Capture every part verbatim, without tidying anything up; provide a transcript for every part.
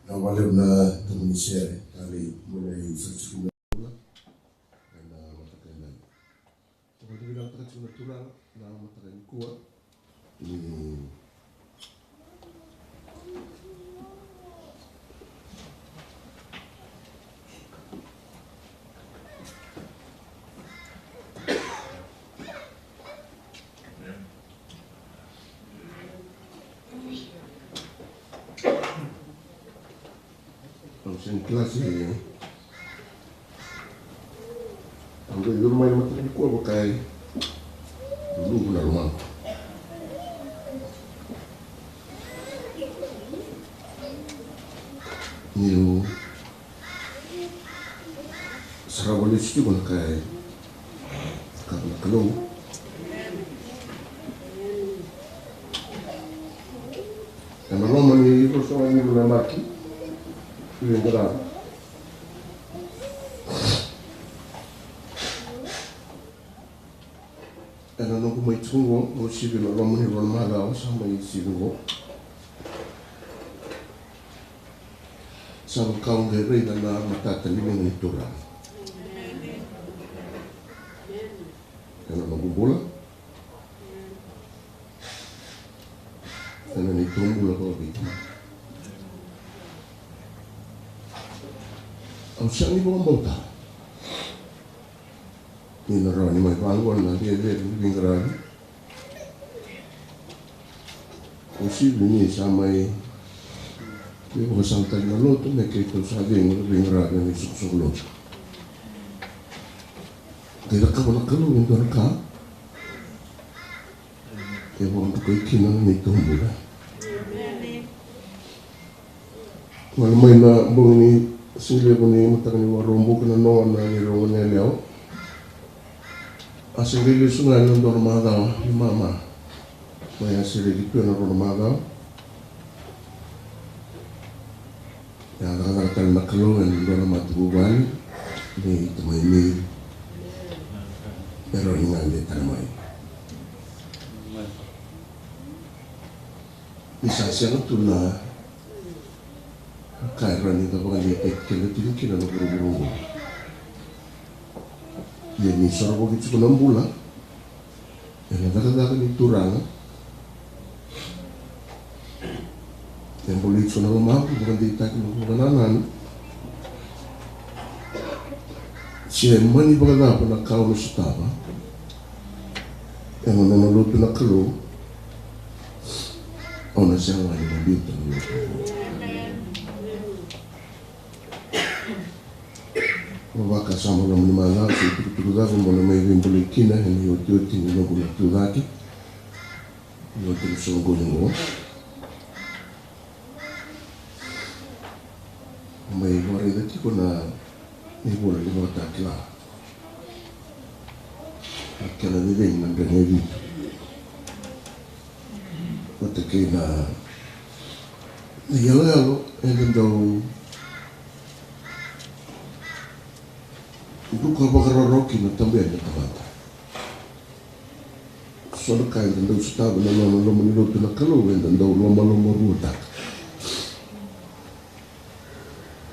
Vinaka vakalevu na tubu ni sere, talei mai na i Sasukuma. Ena mataka edai. Sa vakavinavinakataka tiko na Turaga na mataka nikua. Ni Au sega ni kila se au qai curu mai na mataka nikua vaka e luluvu na lomaqu. Niu sarava lesu tiko na ka e kaya na Kalou. Ena loma ni ruasagavulu na yabaki, veiqaravi. Ena noqu mai tiko qo, au sivi ena loma ni rua na macawa sa mai sivi qo. Sa vaka au qai raica na matata ni liga ni Turaga. Ena noqu bula. Ena neitou bula vakaViti. Au sega ni vakabauta ni na rawa ni mai vaqo na cecere ni veiqaravi. Au sivi ni sa mai veivakasalataki na lotu me keitou sa cegu na veiqaravi ena isoqosoqo lotu. Qai cakava na Kalou e dua na ka e vakadrukai kina na neitou bula. Gole mai na bogi ni siga levu ni mataka ni Vakaraubuka na noa na neirau goneyalewa. A se qai lesu ga ena dua na macawa ni mama. Mai a sereki tu ena rua na macawa. Ia cakacaka tale na Kalou ena dua na matavuvale ni tamai Meri. E rawa ni gade tale mai. Ni sa sega tu na ka e rawa ni da vakadeitaki keda tiko kina na vuravura oqo. Ia ni sorovaki tiko na bula ena cakacaka ni Turaga. E bolei tiko na lomaqu, vakadeitaki na vakanananu. Se mani vakacava na ka au na sotava ena nona lotu na Kalou, au na sega ni na biuta na lotu. Vakasama loma ni macawa se itukutuku cava mo na mai veibolei kina ena iotioti ni noqu na tucake. Iotioti ni soqoni oqo. Mai vakaraica tiko na ivola ni Vakatakila. Na kena cecegi na Drega e Vitu. Vata kei na iyaloyalo eda dau duka vakaroro kina tabe na tamata. So na ka eda dau sotava na nona loma ni lotu na Kalou eda dau lomalomaruataka.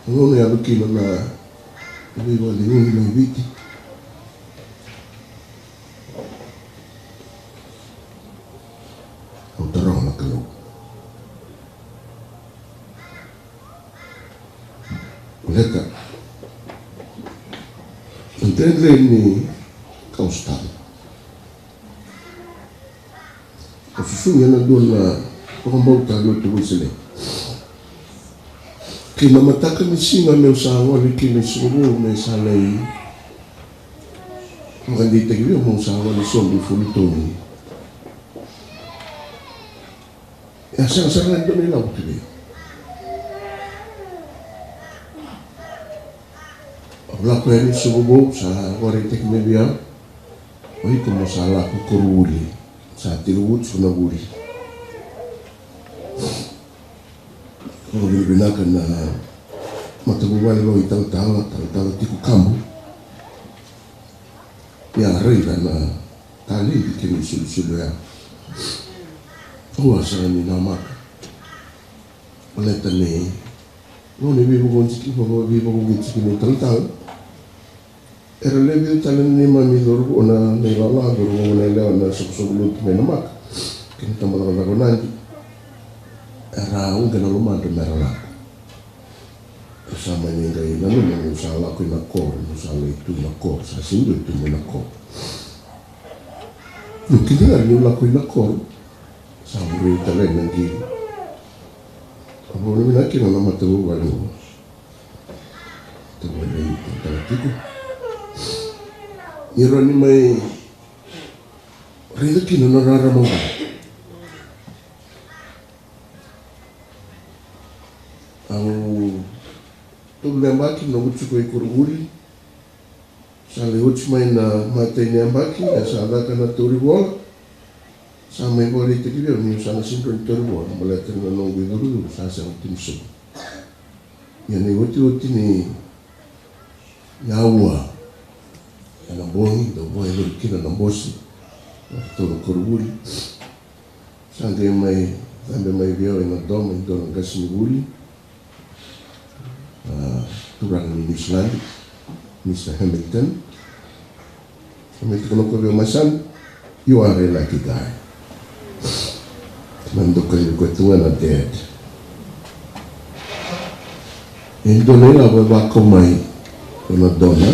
Na gauna e yaco kina na veivakacegui mai Viti. Au taroga na Kalou. Leka. Na dredre ni ka au sotava. Au susugi ena dua na vakabauta lotu Wesele. Kei na mataka ni siga meu sa gole kina i Suva me sa lai vakadeitaki vei au meu sa gole sobu i Fulton. E a sega sara ga ni dua na ilavo tu vei au. Au lako yani i Suva vou, sa vakaraitaki mai vei au. O iko mo sa lako koronivuli. Sa tekivu tiko na vuli. Au vakavinavinaka na matavuvale vakaitalatala, talatala Tiko Kabu. Ia raica na talei kei na isolisoli oya. Au a sega ni namaka. Baleta ni Gauna ni veivakauqeti, veivakauqeti ni talatala. Era lewe vica tale na neimami cauravou, na, na ilala, cauravou, na yalewa, na soqosoqo lotu mai Namaka kei na tabacakacaka o Nadi. Era uqeta na lomadra mera lako. Au sa mani qai nanuma niu sa lako ina koro, niu sa lai tu ina koro, sa sega ni dua e tu mai na koro. Niu kidacala niu lako ina koro, sa vurei tale na qili. A vakavinaka kina na matavuvale oqo. Tavuvale tale tiko. Ni rawa ni mai raica kina na rarama oqo. Au tolu na yabaki noqu tiko i koronivuli. Sa lai oti mai na imatai ni yabaki, e sa caka na tauri vola. Sa mai vakaraitaki vei au niu sa na sega ni tauri vola baleta na noqu icurucuru sa sega ni tiko. Ia na iotioti ni aua, ena bogi dau vakayacori kina na bose vei ratou na koronivuli. Sa qai mai cabe mai vei au ena domo e dua na qasenivuli, a, turaga ni Niusiladi, Mr Hamilton. Sa mai tukuna o koya vei au, "My son, you are a lucky guy." Sa mai dau kacivi koya tu ga na dad. E dua na ilavo e vakau mai o na dona.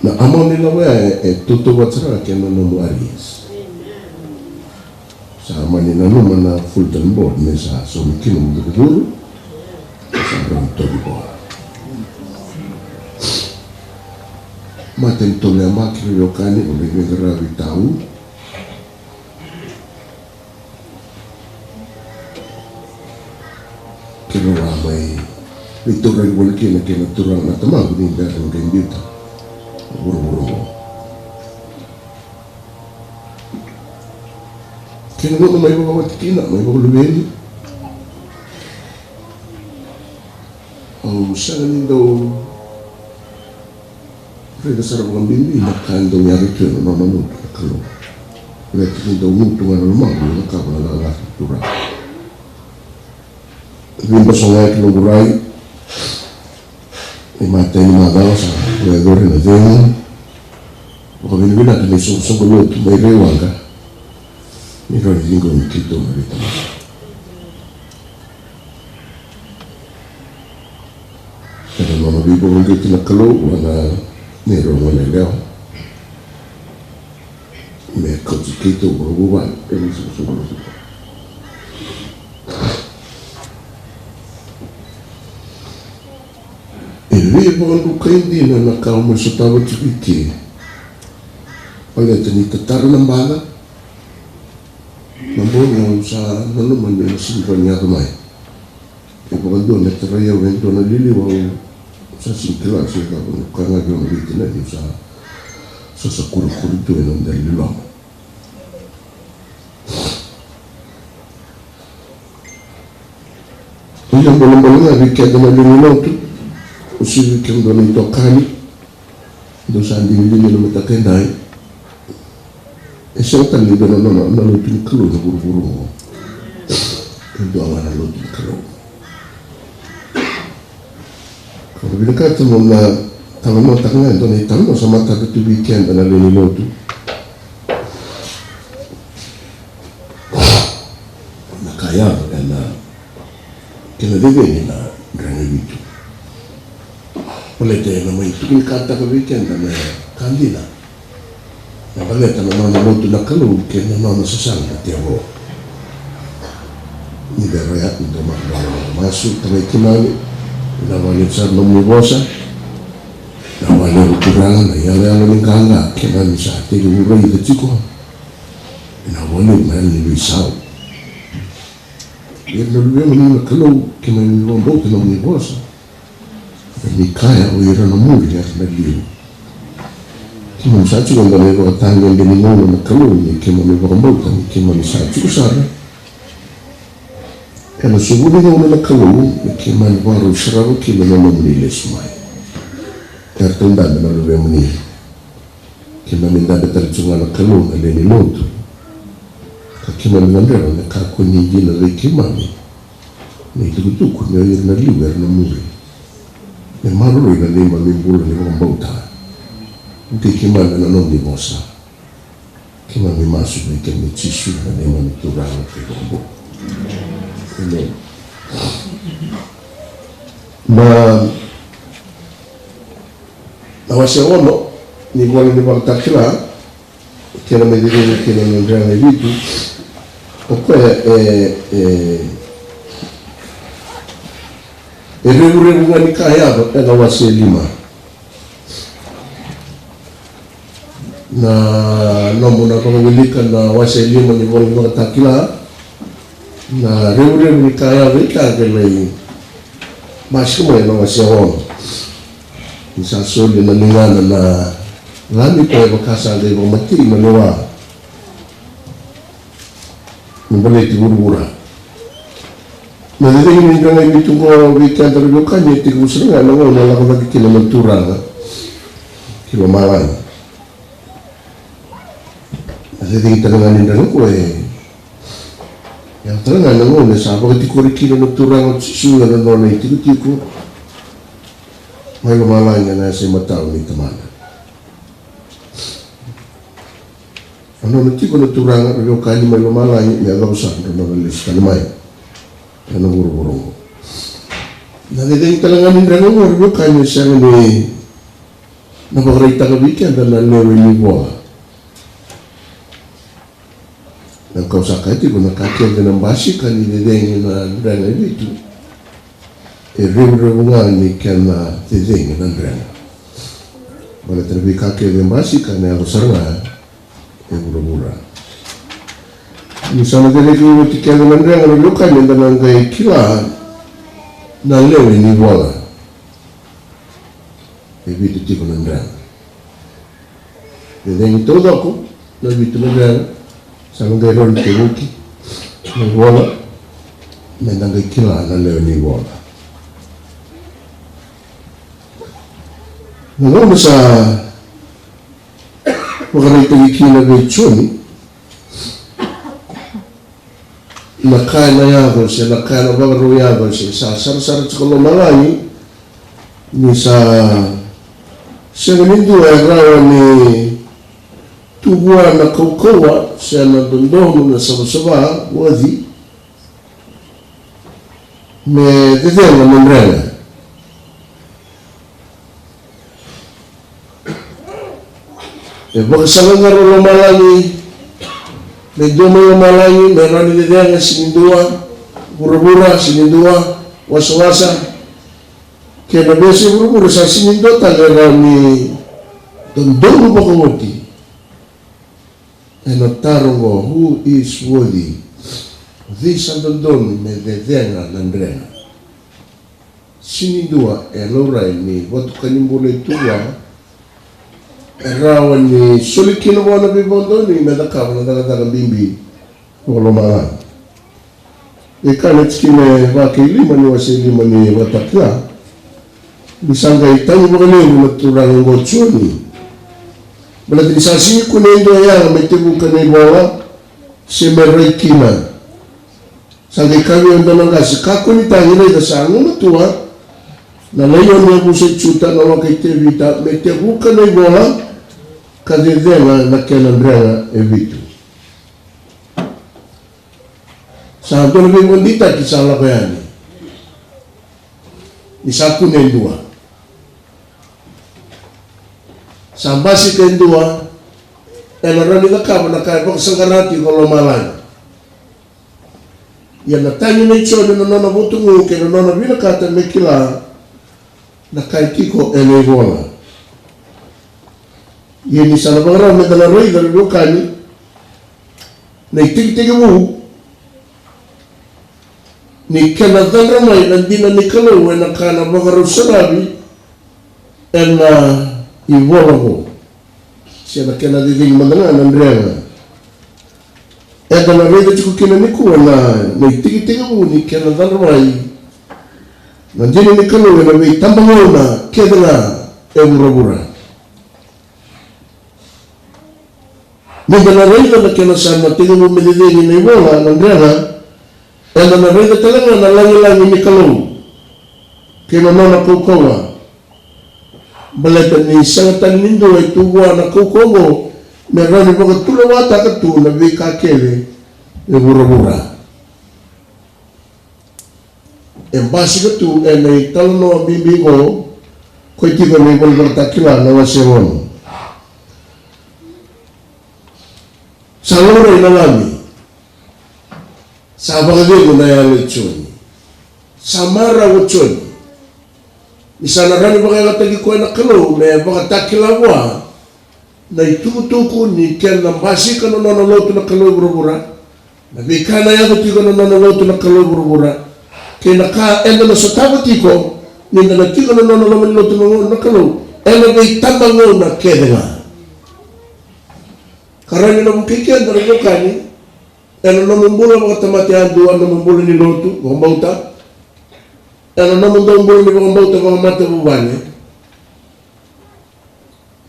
Na amount ni ilavo ya e, e tautauvata sara ga kei na nomu arrears. Sa mani nanuma na Fulton Board me sa saumi kina na cauravou. Sa rau toki board. Matai ni tolu na yabaki, veiwekani, au lai veiqaravi tau. Keirau a mai veitauraki voli kina kei na turaga na tamaqu ni bera ni qai biuta na vuravura oqo. Kei na gauna mai vakawati kina, mai vakaluveni. Au sega ni dau raica sara vakabibi na ka e dau yaco tu ena nona lotu na Kalou. Baleta ni dau gutu ga na lomaqu ni cakava na cakacaka ni Turaga. Veibasoga ki noqu rai. Ni matai ni macawa sa vakayacori na cegu. Vakavinavinaka ni soqosoqo lotu mai Raiwaqa ni rawa ni ciqomi keitou na veitamata. Ena nona veivakauqeti na Kalou vua na neirau goneyalewa me kauti keitou vakavuvale ena isoqosoqo lotu. E veivakadukai dina na ka au mai sotava tiko i ke. Baleta ni tatara na baca. Na bogi au sa nanuma ni na sega ni rawa ni yaco mai. E vakadua me tarai au e dua na liliu au sa sega ni kila se cava na ka ga vei au na veitinani au sa, sa, sa kurikuri tu ena dela ni loma. Ia bolebole ga vei keda na lewe ni lotu, uasivi vei kemudou na itokani. Dou sa digidigi ena mataka edai. E sega tale ni dua na nona na lotu ni Kalou na vuravura oqo. E dua ga na lotu ni Kalou. Ka vinakata mo na talanoataka ga e dua na italanoa sa matata tu vei keda na lewe ni lotu. Na ka yaco ena kena ceceni na Dragavitu. Baleta ena mai tukunikataka vei keda na ka dina. Na baleta na nona lotu na Kalou kei na nona sasaga na tevoro. Ni bera ya ni dau maka vale na masu, tamai keimami. Vinaka vakalevu sara nomuni vosa. Vinaka vakalevu Turaga na iyaloyalo ni qaqa keimami sa tekivu raica tiko. Vinaka vakalevu na yalo ni veisau. Ia na luvemuni na Kalou, keimami vakabauta na nomuni vosa. Ni kaya o ira na muri era na liu. Keimami sa tiko eda na ivakatagede ni gauna na Kalou ni keimami vakabauta ni keimami sa tiko sara. Ena sovu ni gauna na Kalou ni keimami vakarau sarava kina na nomuni lesu mai. Eratou dabe na luvemuni. Keimami dabe tale tiko ga na Kalou na lewe ni lotu. Ka keimami gadreva me kakua ni dina vei keimami Na itukutuku ni o ira na liu era na muri. Me maroroi na neimami bula ni vakabauta. Vukei keimami ena nomuni vosa. Keimami masu vei kemuni Jisu na neimami Turaga kei Vakabula. Emeni. Na, na wase ono ni vola ni Vakatakila, kena mai cecegu kina na drega e vitu. O koya e, e, e revurevu ga ni ka yaco ena wase e lima. Na nomu na vakawilika na wase e lima ni vola ni Vakatakila, na revurevu ni ka yaco i ka qai mai basika mai na wase e ono. Ni sa soli na ligana na lami, koya e vaka sa qai vakamatei na lewa me baleti vuravura. Na cecegi ni drega e vitu oqo vei keda na veiwekani e tekivu sara ga ena gauna e lako cake kina na Turaga ki lomalagi. Na cecegi tale ga ni drega oqo e yaco tale ga ena gauna e sa vakatikori kina na Turaga o Jisu ena nona itikotiko mai lomalagi ena yasa imatau ni Tamana. Na nona tiko na Turaga na veiwekani mai lomalagi me yacova sara na nona lesu tale mai ena vuravura oqo. Na cecegi tale ga ni drega oqo na veiwekani e sega ni na vakaraitaka vei keda na lewe ni vola. Na ka au sa kaya tiko, na ka kece na basika ni cecegi na drega e vitu, e revurevu ga ni kena cecegi na drega. Baleta na veika kece e basika ena yaco sara ga e vuravura. Ni sa na cecegi oti kece na drega na veiwekani, eda na qai kila na lewe ni vola. E vitu tiko na drega. Cecegi taucoko na vitu na drega. Sa na qai rawa ni tevuki na ivola, meda qai kila na lewe ni vola. Na gauna sa vakaraitaki kina vei Joni na ka ena yaco se na ka ena vakarau yaco, se sa sarasara tiko lomalagi, ni sa sega ni dua e rawa ni tu vua na kaukauwa se na dodonu, na savasava, worthy, me cecega na drega. E vakasaqaqara o lomalagi, me dua mai lomalagi me rawa ni cecega, sega ni dua, vuravura, sega ni dua, wasawasa kei na veiyasai vuravura, sa sega ni dua tale e rawa ni dodonu vakaoti ena taro oqo, who is worthy? O cei sa dodonu me cecega na drega? Sega ni dua e laurai ni vatuka ni bula e tu vua e rawa ni soli kina vua na veivakadonui me cakava na cakacaka bibi vakalomalagi. E kaya na tikina e va kei lima ni wase lima ni Vakatakila, ni sa qai tagi vakalevu na turaga oqo o Joni, baleta ni sa sega ni kunei dua e yaga me tevuka na ivola se me rai kina. Sa qai kaya vei au e dua na qase, kakua ni tagi, raica sa gumatua na laioni e yavusa i Juta, na waka i Tevita, me tevuka na ivola ka cecega na kena drega e vitu. Sa dua na veivakadeitaki sa lako yani. Ni sa kune e dua, sa basika e dua, ena rawa ni cakava na ka e vakasaqara tiko o lomalagi. Ia na tagi nei Joni na nona vutugu kei na nona vinakata me kila na ka e tiko ena ivola. Ia ni sa na vakarau meda na raica, na veiwekani, na itekitekivu ni kena cadra mai na dina ni Kalou ena ka na vakarau saravi ena ivola oqo, se na kena cecegi mada ga na drega. Eda na raica tiko kina nikua na, na itekitekivu ni kena cadra mai na dina ni Kalou ena veitabagauna kece ga e vuravura. Nida na raica na kena sa na tekivu me cecegi na ivola, na drega, e Eda na raica tale ga na lagilagi ni Kalou kei na nona kaukauwa. Baleta ni sega tale ni dua e tu vua na kaukauwa oqo me rawa ni vakatulewataka tu na veika kece e vuravura. E basika tu ena italanoa bibi oqo, ko e tiko ena iVola Vakatakila na wase ono. Sa laurai na Lami. Sa vakacegu na yalo i Joni. Sa marau o Joni ni sa na rawa ni vakayagataki koya na Kalou me vakatakila vua na itukutuku ni kena basika na nona lotu na Kalou e vuravura, na veika na yaco tiko na nona lotu na Kalou e vuravura, kei na ka eda na sotava tiko ni da na tiko na nona loma ni lotu na, na Kalou ena veitabagauna kece ga. Ka rawa ni na vukei keda na veiwekani ena nomu bula vakatamata yadua, nomu bula ni lotu vakabauta, ena nomu dau bula ni vakabauta vakamatavuvale.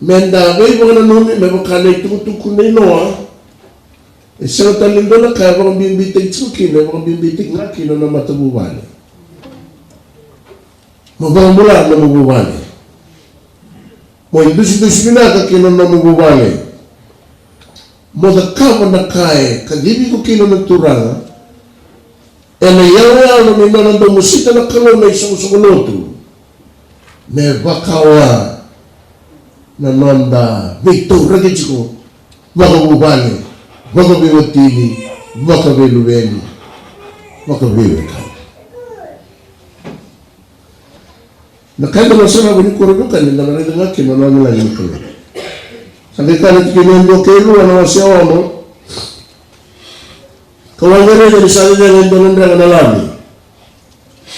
Me da veivakananumi me vaka na itukutuku nei Noa, e sega tale ni dua na ka e vakabibitaki tiko kina, e vakabibitaki ga kina na matavuvale. Mo vakabula na nomu vuvale. Mo idusidusi vinaka kina na nomu vuvale. Mo cakava na ka e kacivi iko kina na Turaga ena iyaloyalo ni nona dau mosita na Kalou na isoqosoqo lotu, me vakawa na noda veitauraki tiko vakavuvale, vakaveiwatini, vakaveiluveni, vakaveiwekani. Na ka eda na sarava nikua, ra veiwekani, eda na raica ga kina na lagilagi ni Kalou. Sa qai kaya na tikina e dua kei rua na wase ono: Ka'u a qai raica ni sa cecega e dua na drega na lami.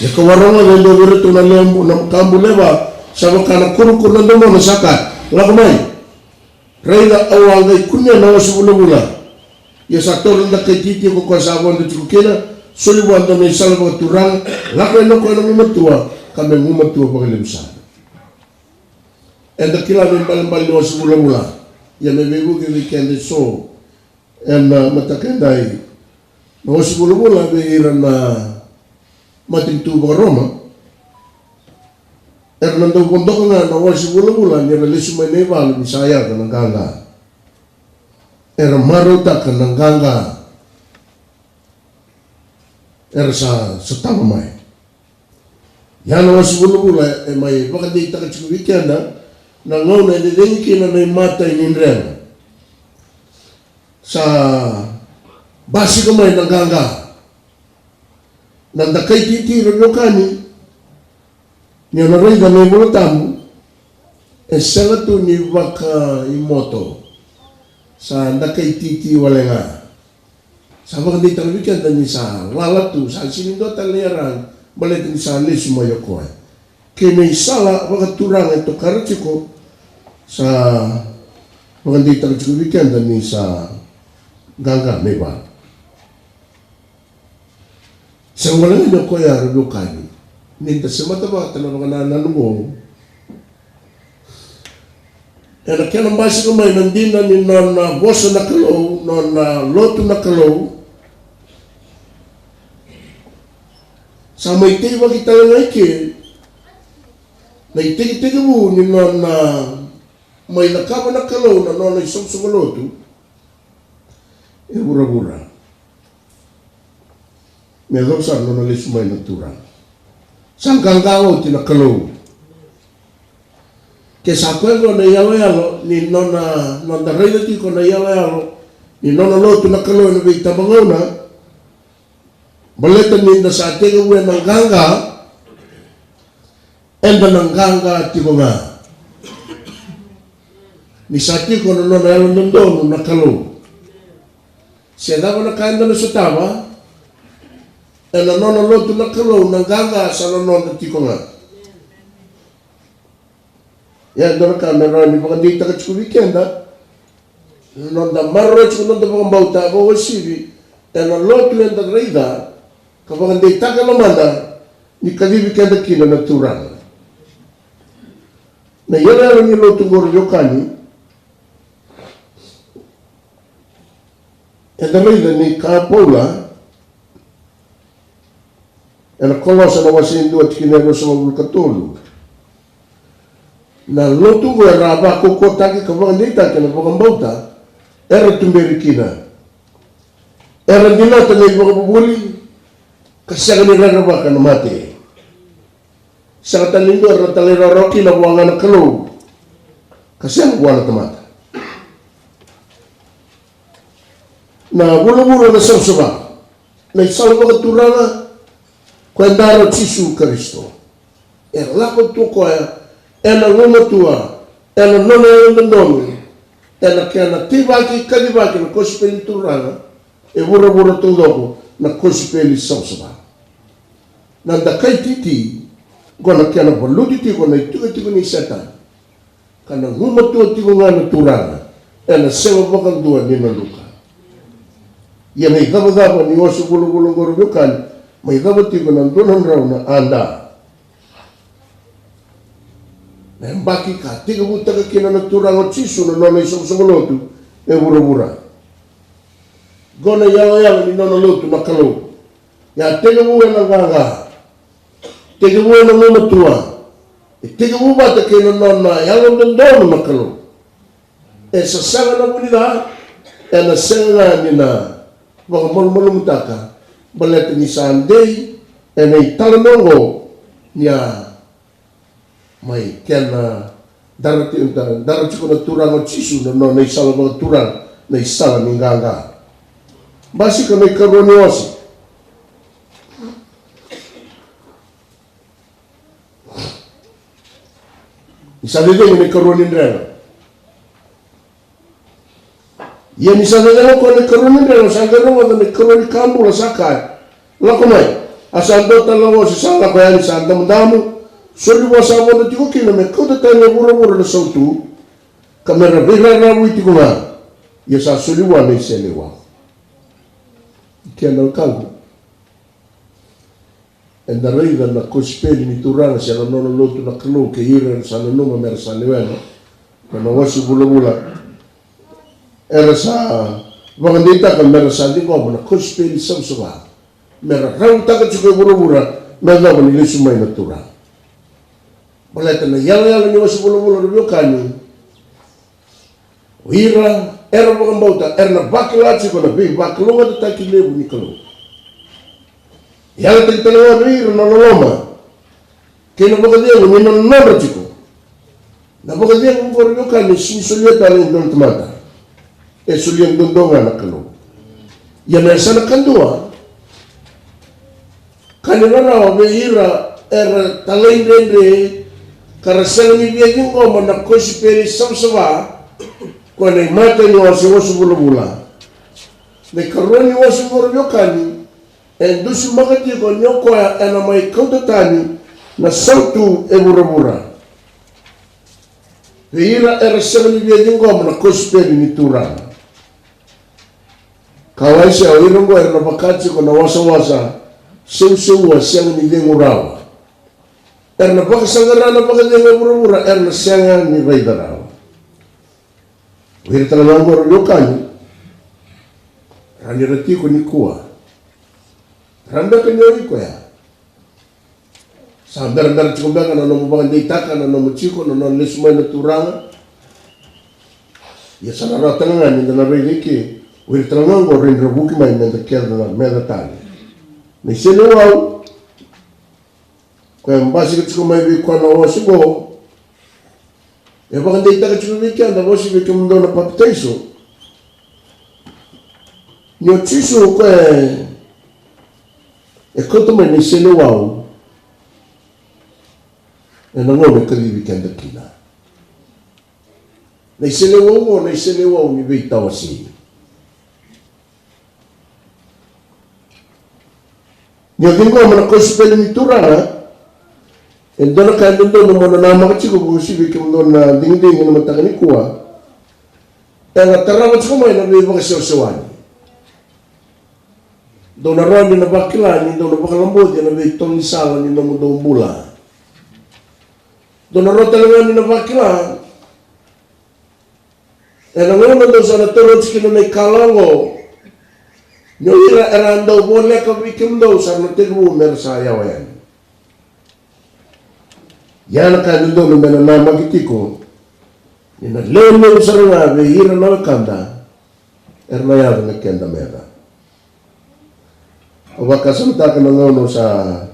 Ia ka'u a rogoca e dua vei iratou na lebu, na ka buleva, sa vaka na kurukuru na domona, sa kaya, Lako mai. Raica, au a qai kunea na ose vulavula. Ia sa toro na dakai titi ko koya sa vodo tiko kina, soli vua e dua na isala vakaturaga, lako yani o koya na gumatua, ka me gumatua vakalevu sara. Eda kila na ibalebale ni ose vulavula. Ia me veivuke vei keda eso ena mataka edai, na ose vulavula vei ira na matanitu vakaRoma, era na dau vodoka ga na ose vulavula ni ra lesu mai na ivalu ni sa yaco na qaqa. Era marautaka na qaqa era sa sotava mai. Ia na ose vulavula e mai vakadeitaka tiko vei keda na gauna e cecegi kina na imatai ni drega. Sa basika mai na qaqa. Na dakai titi, ra veiwekani, ni o na raica na iVola Tabu, e sega tu ni vakaimoto. Sa dakai titi wale ga. Sa vakadeitaka vei keda ni sa lala tu, sa sega ni dua tale na iyaragi, baleta ni sa lesu mai o koya. Kei na isala vakaturaga e tokara tiko, sa vakadeitaka tiko vei keda ni sa qaqa na ivalu. Sega wale ga ni o koya, ra veiwekani, ni da semata vata na vakanananu oqo. Ena kena basika mai na dina ni nona vosa na Kalou, nona lotu na Kalou, sa mai teivaki tale ga i ke na itekitekivu ni nona mai cakava na Kalou na nona isoqosoqo lotu e vuravura. Me yacova sara na nona lesu mai na Turaga. Sa qaqa oti na Kalou. Ke sa koya oqo na iyaloyalo ni nona, noda raica tiko na iyaloyalo ni nona lotu na Kalou ena veitabagauna, baleta ni da sa tekivu ena qaqa, eda na qaqa tiko ga. Ni sa tiko na nona yalododonu na Kalou, se cava na ka eda na sotava, ena nona lotu na Kalou na qaqa sa na noda tiko ga. Ia e dua na ka me rawa ni vakadeitaka tiko vei keda, noda maroroya tiko noda vakabauta, vakauasivi ena lotu eda raica ka vakadeitaka na mada ni kacivi keda kina na Turaga. Na iyaloyalo ni lotu oqori, veiwekani, eda raica ni kaya o Paula, Kolosa na wase e dua tikina e ruasagavulu ka tolu. Na lotu oqo era a vakaukauwataki ka vakadeitaki ena vakabauta era tuberi kina. Era dinata na ivakavuvuli ka sega ni rerevaka na mate. Sega tale ni dua era na talairawarawa kina vua ga na Kalou ka sega vua na tamata. Na vuravura na savasava, na isala vakaturaga ko e dara o Jisu Karisito. E lako tu o koya ena gumatua, ena nona yalododonu, ena kena teivaki, kacivaki na kosipeli ni Turaga e vuravura taucoko, na kosipeli savasava. Na dakai titi, qo na kena valuti tiko na itikotiko ni Setani. Ka na gumatua tiko ga na Turaga, ena sega vakadua ni na duka. Ia na icavacava ni ose vulavula oqo, ra veiwekani, mai cava tiko na dua na drau na A D. Na yabaki ka tekivutaka kina na Turaga o Jisu na nona isoqosoqo lotu e vuravura. Qo na iyaloyalo ni nona lotu na Kalou. E a tekivu ena qaqa, tekivu ena gumatua, e tekivu vata kei na nona yalododonu na Kalou. E sasaga na vu ni ca, ena sega ga ni na vakamalumalumutaka, baleta ni sa dei ena italanoa oqo ni a mai kena dara ti-, da-, dara tiko na Turaga o Jisu na nona isala vakaturaga, na isala ni qaqa. Basika na ikarua ni ose. Ni sa cecegu na ikarua ni drega. Ia ni sa cecegu o koya na ikarua ni drega, sa qai rogoca na ikarua ni ka bula sa kaya, lako mai. A sa dua tale na ose sa lako yani sa damudamu, soli vua sa vodo tiko kina me kauta tani e vuravura na sautu, ka me ra veiraravui tiko ga. Ia sa soli vua na iseleiwau. Kena wekaqu, eda raica na kosipeli ni Turaga se na nona lotu na Kalou kei ira era sa nanuma me ra sa lewena na nona wasi vulavula. Era sa vakadeitaka me ra sa ciqoma na kosipeli savasava, me ra rautaka tiko e vuravura me yacova ni lesu mai na Turaga. Baleta na iyaloyalo ni wasi vulavula, ra veiwekani, o ira era vakabauta era na vakila tiko na veivakalougatataki levu ni Kalou. Yalataki tale ga vei ira na loloma kei na vakacegu ni nodra tiko. Na vakacegu oqo, ra veiwekani, e sega ni solia tale e dua na tamata. E solia duadua ga na Kalou. Ia na yasana kadua, ka ni rarawa vei ira era talaidredre ka ra sega ni via ciqoma na kosipeli savasava, ko na imatai ni wase, wasi vulavula. Na ikarua ni wase oqo, ra veiwekani, e dusimaka tiko ni o koya ena mai kauta tani na sautu e vuravura. Vei ira era sega ni via ciqoma na kosipeli ni Turaga. Ka wai se o ira oqo era na vaka tiko na wasawasa seuseua sega ni cegu rawa. Era na vakasaqara na vakacegu e vuravura, era na sega ni raica rawa. O ira tale ga oqo, ra veiwekani, ra ni ra tiko nikua. Ra beka ni o iko ya. Sa berabera tiko beka na nomu vakadeitaka na nomu tiko, na nona lesu mai na Turaga. Ia sa na rawa tale ga ni da na raica eke, o ira tale ga oqo ra ni ra vuki mai me da kece na meca tale. Na iseleiwau, koya e basika tiko mai vei koya na wase oqo. E vakadeitaka tiko vei keda, vosoti vei kemudou na papitaiso, ni o Jisu o koya e kauta mai na iseleiwau ena gauna e kacivi keda kina. Na iseleiwau oqo, na iseleiwau ni veitawasei. Ni o ciqoma na kosipeli ni Turaga, e dua na ka e dodonu mo na namaka tiko, vosoti vei kemudou na digidigi ena mataka nikua. Ena tarava tiko mai na veivakasewasewani. Dou na rawa ni na vakila ni dou na vakalaboci ena veitolo ni sala ni nomudou bula. Dou na rawa tale ga ni na vakila ena gauna dou sa na taura oti kina na ikalawa oqo, ni o ira era a dau voleka vei kemudou sa na tekivu me ra sa yawa yani. Ia na ka e dodonu me na namaki tiko ni na lewe levu sara ga vei ira na wekada era na yaco me keda meca. Au vakasamataka na gauna au sa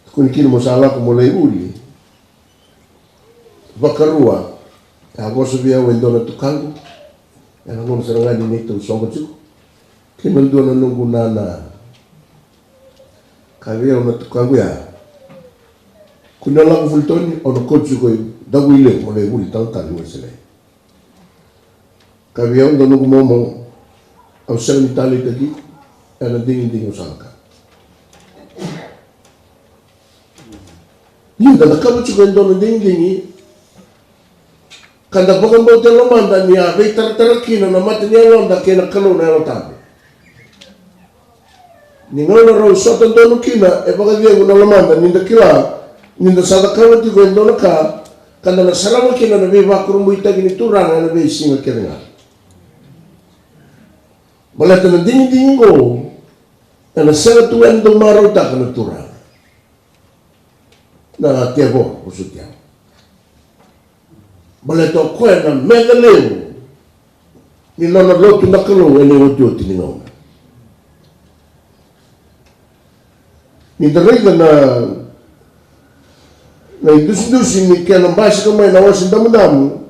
tukuni kina mo sa lako mo lai vuli. Vakarua, e a vosa vei au e dua na tukaqu, e na gauna sara ga ni neitou soqo tiko kei na dua na noqu nana. Ka vei au na tukaqu ya, ko ni na lako vuli Toni, au na kauti iko i Davuilevu mo lai vuli talatala ni Wesele. Ka vei au dua noqu momo, au sega ni taleitaki e na digidigi au sa lako. Ni da na cakava tiko e dua na digidigi ka da vakabauta e lomada ni a veitaratara kina na mata ni yaloda kei na Kalou na Yalo Tabu. Ni gauna rau sota donu kina e vakacegu na lomada ni da kila ni da sa cakava tiko e dua na ka ka da na sarava kina na veivakurabuitaki ni Turaga e na veisiga kece ga. Baleta na digidigi oqo e na sega tu e na dau marautaka na Turaga. Na tevoro, vosoti au. Baleta o koya na meca levu ni nona lotu na Kalou e na iotioti ni gauna. Ni da raica na, na idusidusi ni kena basika mai na Wasa Damudamu,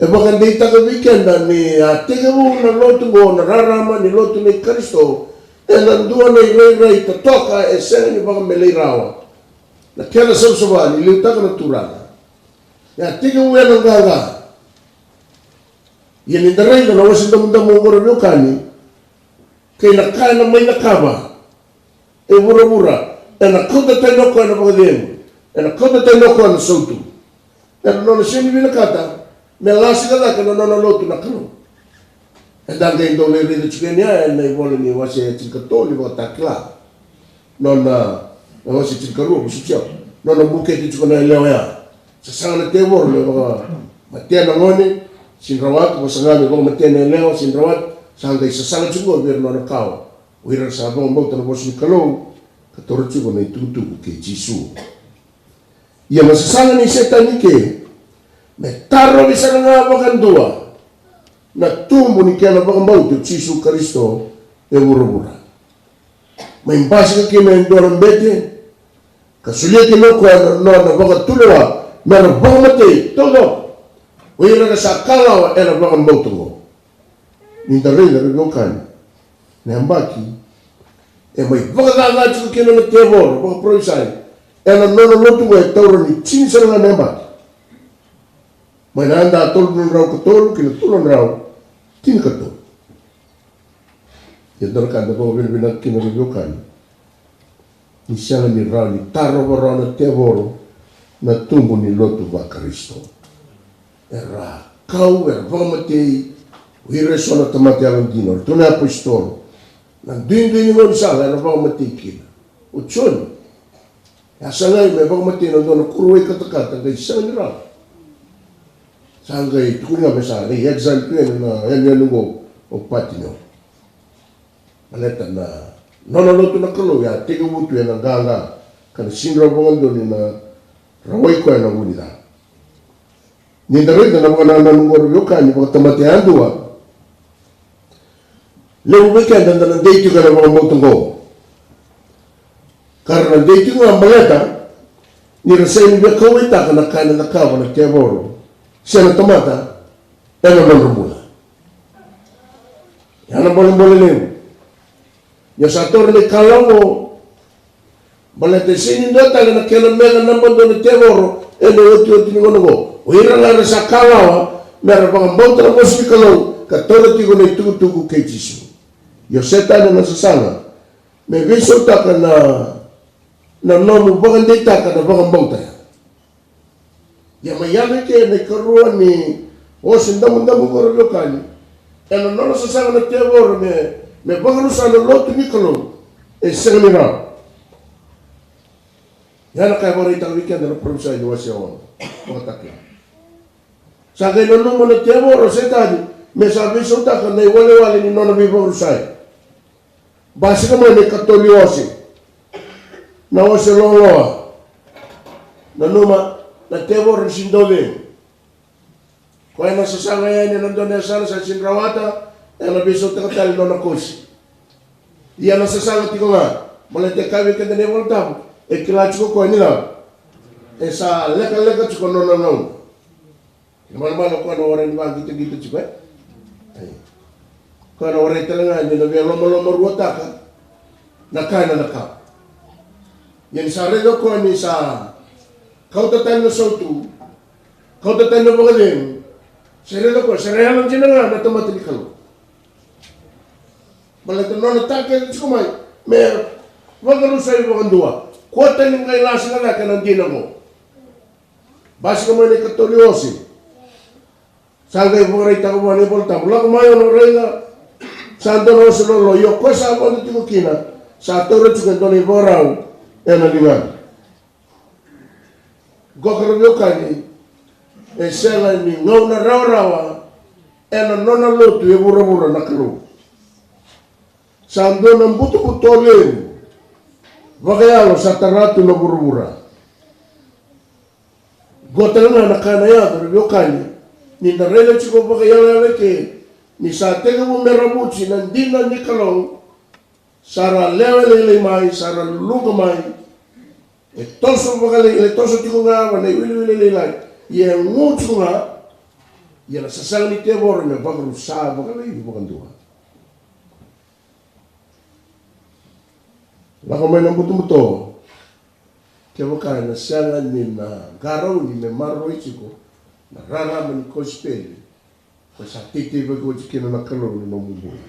e vakadeitaka vei keda ni a tekivu na lotu oqo, na rarama ni lotu nei Karisito, e na dua na irairai totoka e sega ni vakamelei rawa. Na kena savasava ni liutaka na Turaga. E a tekivu e na qaqa. Ia ni da raica na Wasa Damudamu oqo, ra veiwekani, kei na ka e na mai cakava e vuravura, e na kauta tani o koya na vakacegu, e na kauta tani o koya na sautu. E na nona sega ni vinakata me lasika cake na nona lotu na Kalou. Eda qai dau lai raica tiko yani ya e na ivola ni wase tinikatolu ni Vakatakila. Nona, na wase tinikarua, vosoti au. Nona bukete tiko na yalewa ya. Sasaga na tevoro me vakamatea na gone, sega ni rawata, vakasaga me vakamatea na yalewa, sega ni rawata. Sa qai sasaga tiko vei ira na nona kawa, o ira era sa vakabauta na vosa ni Kalou ka taura tiko na itukutuku kei Jisu. Ia na sasaga nei Setani ke me tarovi sara ga vakadua na tubu ni kena vakabauti o Jisu Karisito e vuravura. Mai basika kina e dua na bete ka solia kina o koya na nona vakatulewa me ra vakamatei taucoko o ira era sa kalawa e na vakabauta oqo. Ni da raica, ra veiwekani, na yabaki e mai vakacaca tiko kina na tevoro, vakaparofisai e na nona lotu oqo e taura ni tini sara ga na yabaki. Mai na yada tolu na drau ka tolu ki na tolu na drau tinikatolu. Ia dua na ka da vakavinavinaka kina, ra veiwekani, ni sega ni rawa ni tarova rawa na tevoro na tubu ni lotu vaKarisito. Era kau, era vakamatei o ira e so na tamata yalodina, o ratou na iapositolo. Na duidui ni gaunisala era vakamatei kina. O Joni e a sagai me vakamatei na dua na kuruwai katakata, qai sega ni rawa. Sa qai tukuni ga me sa qai exile tu yani na yanuyanu oqo o Patimeo. Baleta na nona lotu na Kalou e a tekivu tu ena qaqa ka na sega ni rawa vakadua ni na rawai koya na vu ni ca. Ni da raica na vakanananu oqo, ra veiwekani, vakatamata yadua. Levu vei keda da na dei tiko ena vakabauta oqo. Ka ra na dei tiko ga baleta ni ra sega ni via kauwaitaka na ka ena cakava na tevoro se na tamata ena nodra bula. Ya na bolebole levu. Ia sa taura na ikalawa oqo, baleta e sega ni dua tale na kena meca naba dua na tevoro ena iotioti ni gauna oqo. O ira ga era sa kalawa me ra vakabauta na vosa ni Kalou ka taura tiko na itukutuku kei Jisu. Io, Setani ena sasaga me veisautaka na, na nomu vakadeitaka na vakabauta ya. Ia mai yaco i ke na ikarua ni Ose Damudamu oqo, ra veiwekani, ena nona sasaga na tevoro me, me vakarusa na lotu ni Kalou, e sega ni rawa. Ia na ka e vakaraitaka vei keda na parofisai ni wase ono, Vakatakila. Sa qai nanuma na tevoro o Setani me sa veisautaka na iwalewale ni nona veivakarusai. Basika mai na ikatolu ni ose, na ose loaloa. Nanuma, na tevoro ni sega ni dau cegu. Koya na sasaga yani ena dua na yasana sa sega ni rawata, ena veisautaka tale na nona kosi. Ia na sasaga tiko ga, baleta e kaya vei keda na iVola Tabu, e kila tiko koya ni cava? E sa lekaleka tiko na nona gauna. Kena ibalebale o koya na warai ni vaqitaqita tiko, e? Ai. Koya na warai tale ga ni na via lomalomaruataka na ka ena cakava. Ia ni sa raica o koya ni sa kauta tani na sautu, kauta tani na vakacegu, sa raica o koya sa ra yalodina ga na tamata ni Kalou. Baleta na nona takete tiko mai me vakarusai vakadua. Kua tani qai lasa ga cake na dina qo. Basika mai na ikatolu ni ose. Sa qai vakaraitaka vua na iVola Tabu, lako mai o na raica sa dua na ose lolo, ia o koya sa vodo tiko kina sa taura tiko e dua na ivakarau ena ligana. Qo, ra veiwekani, e sega ni gauna rawarawa ena nona lotu e vuravura na Kalou. Sa dua na butobuto levu vakayalo sa tara tu na vuravura. Qo tale ga na ka na yaco, ra veiwekani, ni da raica tiko vakaiyalayala eke ni sa tekivu me ravuti na dina ni Kalou, sa ra lewe lailai mai, sa ra luluqa mai. E toso vakalailai, e toso tiko ga va na iwiliwili lailai, ia e gu tiko ga. Ia na sasaga ni tevoro me vakarusa vakalailai vakadua. Lako mai na butobuto. Kevaka ena sega ni na qarauni me maroroi tiko na rarama ni kosipeli, ko sa teitei vaki oti kina na Kalou ni nomu bula.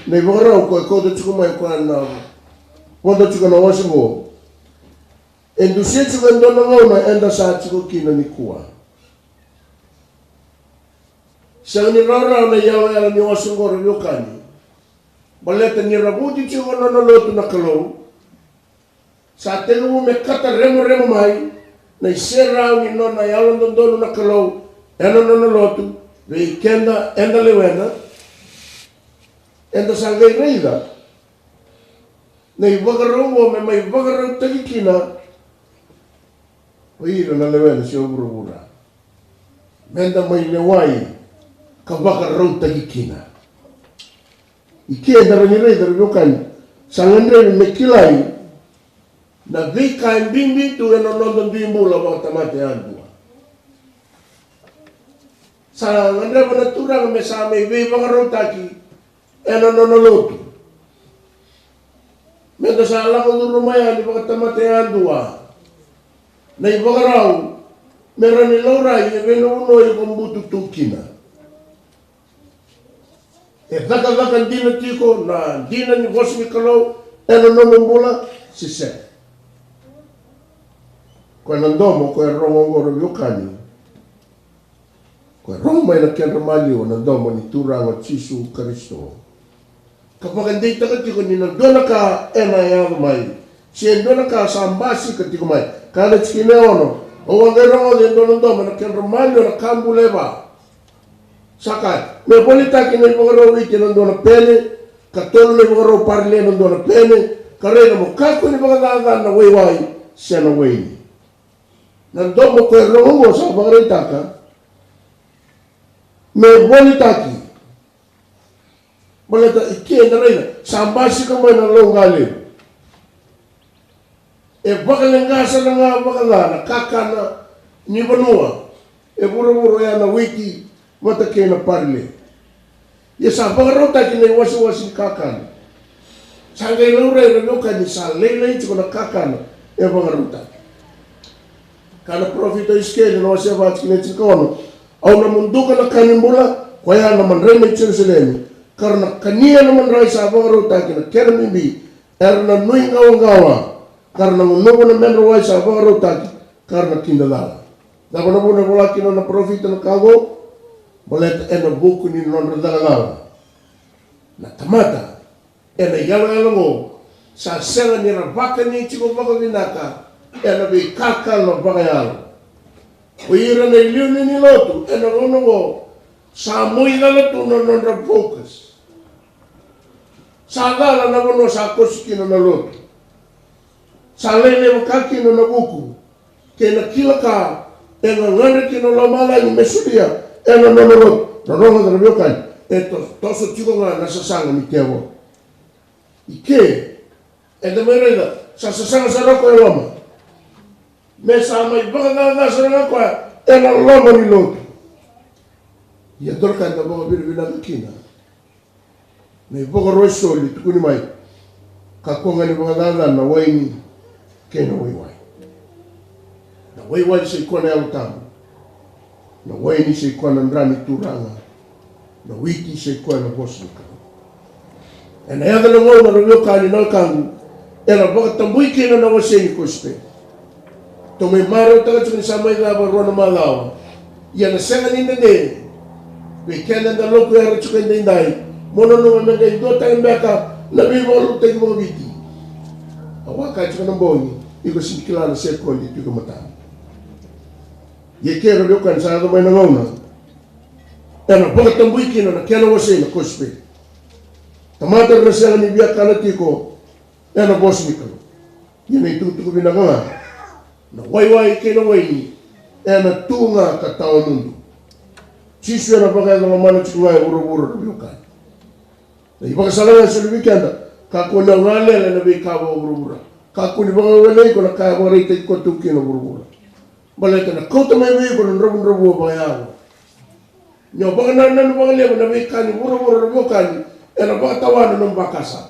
Na ivakarau ko e kauta tiko mai, ko e na vodo tiko na wase qo, e dusia tiko e dua na gauna eda sa tiko kina nikua. Sega ni rawarawa na iyalayala ni wase qo, ra veiwekani, baleta ni ravuti tiko na nona lotu na Kalou. Sa tekivu me kata remoremo mai na iserau ni nona yalododonu na Kalou ena nona lotu vei keda eda lewena. Eda sa qai raica na ivakarau oqo me mai vakarautaki kina o ira na lewena se o vuravura. Meda mai lewai ka vakarautaki kina. I ke eda rawa ni raica, ra veiwekani, sa gadrevi me kilai na veika e bibi tu ena noda dui bula vakatamata yadua. Sa gadreva na Turaga me sa mai veivakarautaki ena nona lotu. Meda sa lako curuma yani vakatamata yadua na ivakarau me rawa ni laurai e veivanua iko butu tu kina. E cakacaka dina tiko na dina ni vosa ni Kalou ena nomu bula se sega? Ko na domo ko e rogo oqo, ra veiwekani, ko e rogo mai na kedra maliwa na domo ni Turaga o Jisu Karisito, ka vakadeitaka tiko ni na dua na ka ena yaco mai, se dua na ka sa basika tiko mai. Ka na tikina e ono, au a qai rogoca e dua na domo ena kedra maliwa na ka bula e va. Sa kaya, me volitaki na ivakarau Viti ena dua na pene, ka tolu na ivakarau Parile ena dua na pene, ka raica mo kakua ni vakacacana na waiwai se na waini. Na domo ko e rogo oqo sa vakaraitaka me volitaki. Baleta i ke da raica sa basika mai na lauqa levu. E vakaleqa sara ga vakaca na kakana ni vanua e vuravura, oya na Viti vata kei na Parile. Ia sa vakarautaki na iwasewase ni kakana. Sa qai laurai, ra veiwekani, sa lailai tiko na kakana e vakarautaki. Kaya na parofita o Isikeli na wase va, tikina e tinikaono: Au na muduka na ka ni bula, koya na madrai mai Jerusalemi, ka ra na kania na madrai sa vakarautaki na kena bibi. Era na nuiqawaqawa, ka ra na gunuva na medra wai sa vakarautaki, ka ra na kidacala. Cava na vuna e vola kina na parofita na ka oqo? Baleta ena vuku ni nodra cakacala na tamata ena iyaloyalo oqo sa sega ni ra vakani tiko vakavinaka ena veikakana vakayalo. O ira na iliuliu ni lotu ena gauna oqo sa muicala tu na nodra focus. Sa cala na vanua sa kosi kina na lotu. Sa lailai vaka kina na vuku kei na kila ka e gagadre kina na lomalagi me solia ena nona lotu. Rorogo na veiwekani, e to-, toso tiko ga na sasaga ni tevoro. I ke, eda mai raica, sa sasaga sara o koya e loma. Me sa mai vakacaca sara ga o koya ena loma ni lotu. Ia dua na ka eda vakavinavinaka kina. Na ivakaro e soli tukuni mai, kakua ga ni vakacacana na waini kei na waiwai. Na waiwai sa i koya na Yalo Tabu. Na waini sa i koya na dra ni Turaga. Na witi sa i koya na vosa ni Kalou. Ena yaco na gauna, na veiwekani, na wekaqu, ena vakatabui kina na wasei ni kosipeli. Tou mai marautaka tiko ni sa mai cava rua na macawa. Ia na sega ni dede vei keda eda lokuyara tiko edaidai, mo nanuma me qai dua tale beka na veivakalotutaki vakaviti. Au a kaya tiko na bogi, iko sega ni kila na sekodi e tu iko matana. Ia ke, na veiwekani, sa yaco mai na gauna ena vakatabui kina na kena wasei na kosipeli. Tamata era na sega ni via kana tiko ena vosa ni Kalou. Ia na itukutuku vinaka ga, na waiwai kei na waini ena tu ga ka tawa mudu. Jisu ena vakayaco lomana tiko ga e vuravura, na veiwekani. Na ivakasala ga e soli vei keda, kakua ni o galele ena veika vakavuravura. Kakua ni vakawelei iko na ka e vakaraitaki koya tu kina na vuravura. Baleta na kauta mai vei iko na dravudravua vakayalo. Ni o vakanananu vakalevu ena veika ni vuravura, na veiwekani, ena vakatawa na nomu vakasama.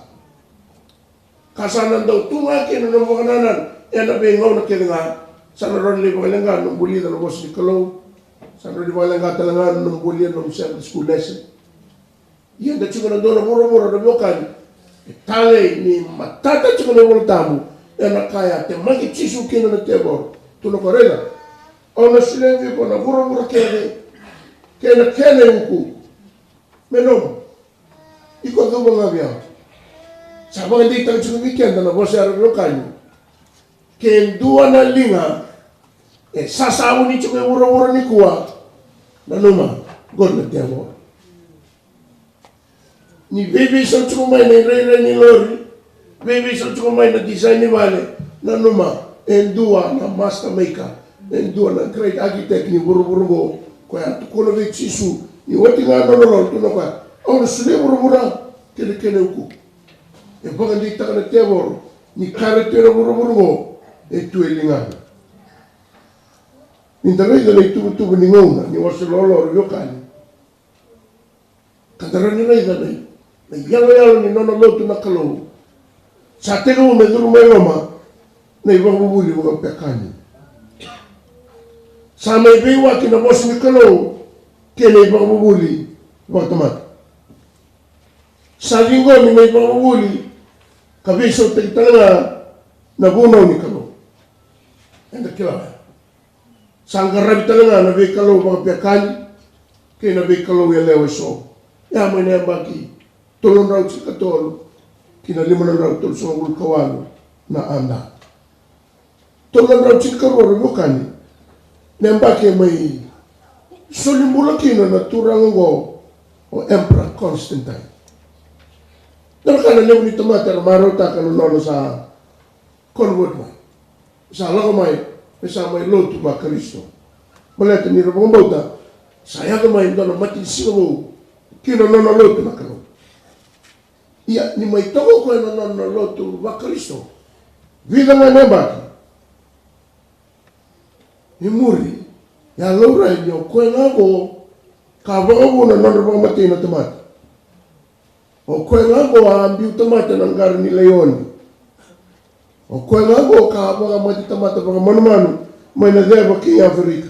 Ka sa na dau tu ga kina na nomu vakanananu ena veigauna kece ga. Sa na rawa ni lai vakaleqa na nomu vulica na vosa ni Kalou. Sa na rawa ni vakaleqa tale ga na nomu vulica na nomu Sabbath school lesson. Ia eda tiko ena dua na vuravura, na veiwekani, e talei ni matata tiko na iVola Tabu. Ena ka e a temaki Jisu kina na tevoro. Tukuna o koya, raica, au na solia vei iko na vuravura kece kei na kena iuku. Me nomu. Iko cuva ga vei au. Sa vakadeitaka tiko vei keda na vosa ya, na veiwekani. Ke dua na liga e sasauni tiko e vuravura nikua, nanuma, qori na tevoro. Ni veiveisau tiko mai na irairai ni lori, veiveisau tiko mai na design ni vale, nanuma, e dua na master maker, e dua na great architect ni vuravura oqo, koya a tukuna vei Jisu ni oti ga na nona lotu, na koya, au na solia vuravura kei na kena iuku. E vakadeitaka na tevoro ni ka e tu ena vuravura oqo e tu e ligana. Ni da raica na ituvatuva ni gauna ni wasa lolo, na veiwekani, ka da rawa ni raica na, na iyaloyalo ni nona lotu na Kalou. Sa tekivu me curu mai loma na ivakavuvuli vakapekani. Sa mai veiwaki na vosa ni Kalou kei na ivakavuvuli vakatamata. Sa ciqomi na ivakavuvuli ka veisautaki tale ga na vunau ni Kalou. Eda kila oya. Sa qaravi tale ga na veikalou vakapekani kei na veikalou yalewa eso. Ya mai na yabaki tolu na drau tinikatolu ki na lima na drau tolusagavulu ka walu na A D. Tolu na drau tinikarua, na veiwekani, na yabaki e mai soli bula kina na turaga oqo, o Emperor Constantine. Dua na ka na levu ni tamata era marautaka na nona sa convert mai, sa lako mai, me sa mai lotu vaKarisito. Baleta ni ra vakabauta sa yaco mai e dua na matanisiga vou ki na nona lotu na Kalou. Ia ni mai toka o koya na nona lotu vaKarisito, vica ga na yabaki i muri, e a laurai ni o koya ga oqo ka vakavuna na nodra vakamatei na tamata. O koya ga oqo a biu tamata na qara ni laioni. O koya ga oqo ka vakamate tamata vakamanumanu mai na ceva kei Aferika.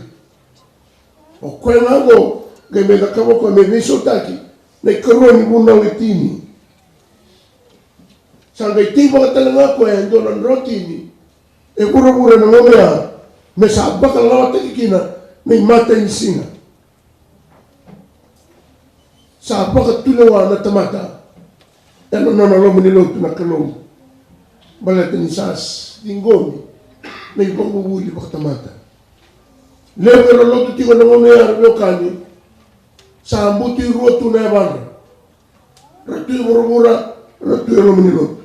O koya ga oqo qai mai cakava o koya me veisautaki na ikarua ni vunau e tini. Sa qai teivaka tale ga o koya e dua na drotini e vuravura ena gauna ya, me sa vakalawataki kina na imatai ni siga. Sa vakatulewa na tamata ena nona loma ni lotu na Kalou, baleta ni sa ciqomi na ivakavuvuli vakatamata. Levu era lotu tiko ena gauna ya, na veiwekani, sa butu e rua tu na yavadra. Ra tu e vuravura, ra tu e loma ni lotu.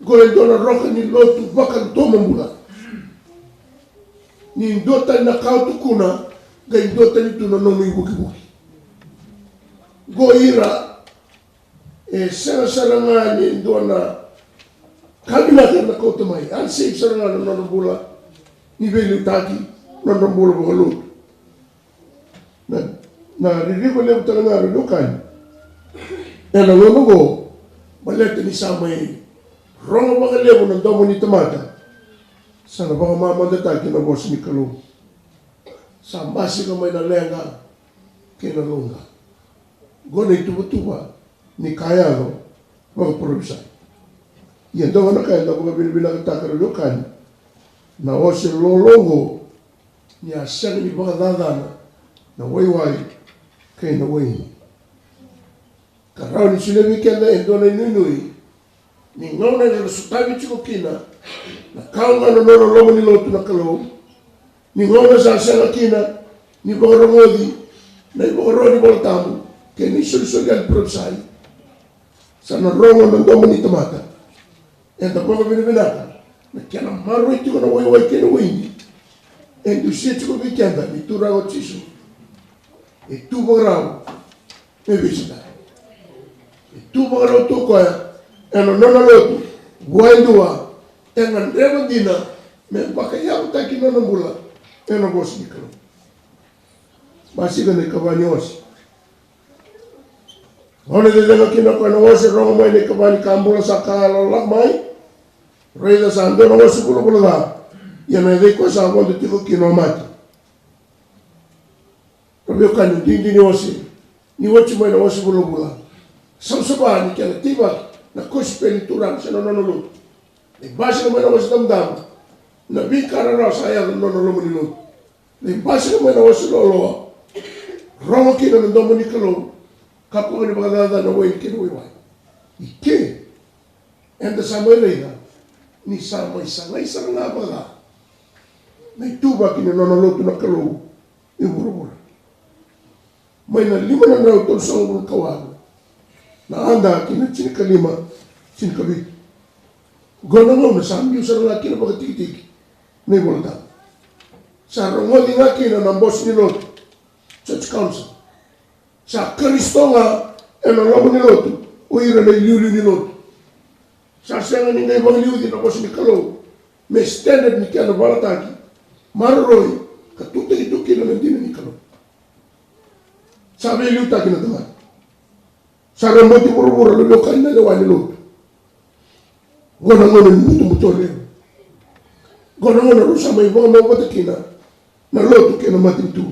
Qo e dua na roka ni lotu vakadomobula. Ni dua tani na ka o tukuna, qai dua tani tu na nomu ivukivuki. Qo ira e sega sara ga ni dua na ka vinaka era na kauta mai, unsafe sara ga na nodra bula ni veiliutaki, nodra bula vakalotu. Na, na ririva levu tale ga, ra veiwekani, ena gauna oqo, baleta ni sa mai rogo vakalevu na domo ni tamata, sa na vakamamadataki na vosa ni Kalou. Sa basika mai na leqa kei na loqa. Qo na ituvatuva ni ka yaco vakaparofisai. Ia dua ga na ka eda vakavinavinakataka, ra veiwekani, na ose lolo oqo, ni a sega ni vakacacana na waiwai kei na waini. Ka rawa ni solia vei keda e dua na inuinui ni gauna eda na sotavi tiko kina na ka oqo na nona loma ni lotu na Kalou, ni gauna sa sega kina ni vakarogoci na ivakaro ni Vola Tabu kei na isolisoli yali parofisai, sa na rogo na domo ni tamata. Eda vakavinavinaka na kena maroroi tiko na waiwai kei na waini. E dusia tiko vei keda ni Turaga o Jisu e tu vakarau me veisotari. E tu vakarau tu o koya ena nona lotu vua e dua e gadreva dina me vakayavutaki nona bula ena vosa ni Kalou. Basika na ikava ni ose. Gauna e cecega kina o koya na ose, rogo mai na ikava ni ka bula sa ka lakolako mai. Raica, sa dua na ose vulavula ca, ia na yacai koya sa vodo tiko kina o mate. Ra veiwekani, duidui ni ose, ni oti mai na ose vulavula, savasava ni kena teivaki na kosipeli ni Turaga se na nona lotu. Ni basika mai na ose damudamu, na veika rarawa sa yaco na nona loma ni lotu. Ni basika mai na ose loloa, rogo kina na domo ni Kalou, ka koya ni vakacacana na waini kei na waiwai. I ke, eda sa mai raica ni sa mai sagai sara ga vakaca na ituvaki ni nona lotu na Kalou e vuravura. Mai na lima na drau tolusagavulu ka walu na Ada ki na tinikalima, tinikavitu. Qo na gauna sa biu sara ga kina vakatikitiki na iVolatabu. Sa rogoci ga kina na bose ni lotu, church council. Sa Karisito ga ena loma ni lotu o ira na iliuliu ni lotu. Sa sega ni qai vakaliuci na vosa ni Kalou me standard ni kena valataki, maroroi, ka tutaki tu kina na dina ni Kalou. Sa veiliutaki na tamata. Sa raboti vuravura, na veiwekani, na lewa ni lotu. Qo na gauna ni butobuto levu. Qo na gauna rau sa mai vakamau vata kina na lotu kei na matanitu.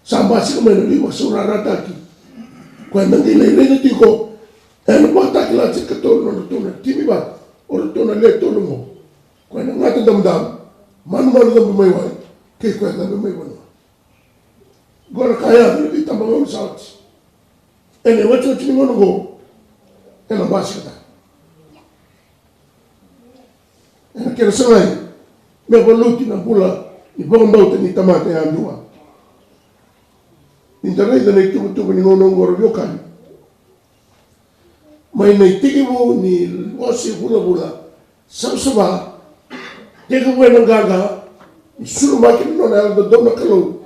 Sa basika mai na veivakasaurarataki. Koya na qai lai raica tiko ena Vakatakila tinikatolu, nodratou na timi vata, o ratou na le tolu oqo. Koya na gata damudamu, manumanu cabe mai wai, kei koya cabe mai vanua. Qo na ka yaco ena veitabagauna sa oti. Ena iotioti ni gauna oqo, ena basika tale. Ena kena sagai me valuti na bula ni vakabauta ni tamata yadua. Ni da raica na ituvatuva ni gauna oqo, ra veiwekani, mai na itekivu ni ose vulavula savasava, tekivu ena qaqa ni surumaki na nona yalododonu na Kalou,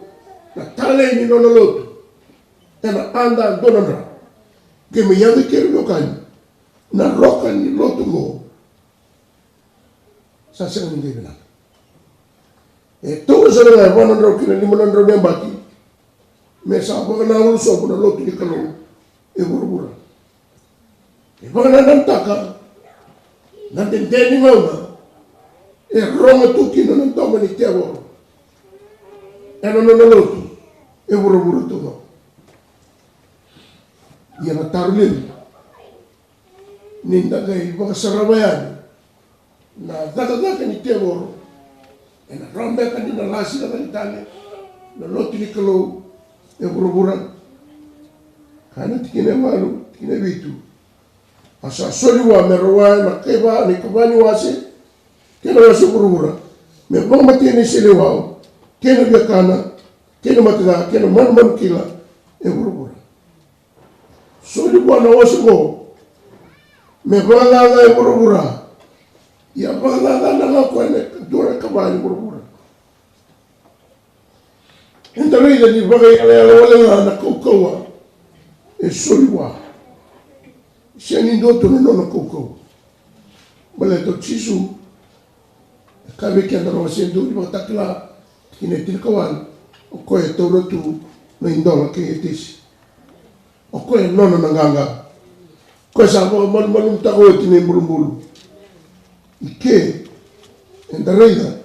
na talei ni nona lotu ena Ada dua na drau. Qai mai yaco i ke, ra veiwekani, na roka ni lotu oqo. Sa sega ni qai vinaka. E taura sara ga e va na drau ki na lima na drau ni yabaki me sa vakanananu sobu na lotu ni Kalou e vuravura. E vakanananutaka na dede ni gauna e rogo tu kina na domo ni tevoro ena nona lotu e vuravura taucoko. Ia na taro levu, ni da qai vakasarava yani na cakacaka ni tevoro, ena rawa beka ni na lasika cake tale na lotu ni Kalou e vuravura? Kaya na tikina e walu, tikina e vitu: A sa soli vua me rawaya na kaiva, na ikava ni wase kei na wase vuravura, me vakamatei na iseleiwau kei na viakana kei na mate ca kei na manumanu kila e vuravura. Soli vua na ose oqo me vakacaca e vuravura. Ia vakacacana ga o koya na dua na ikava ni vuravura. Eda raica ni vakaiyalayala wale ga na kaukauwa e soli vua. Sega ni dua tu na nona kaukauwa. Baleta o Jisu e kaya vei keda na wase dua ni Vakatakila, tikina e tinikawalu, o koya e taura tu na idola kei etesi. O koya e nona na qaqa. O koya sa vakamalumalumutaka oti na ibulubulu. I ke, eda raica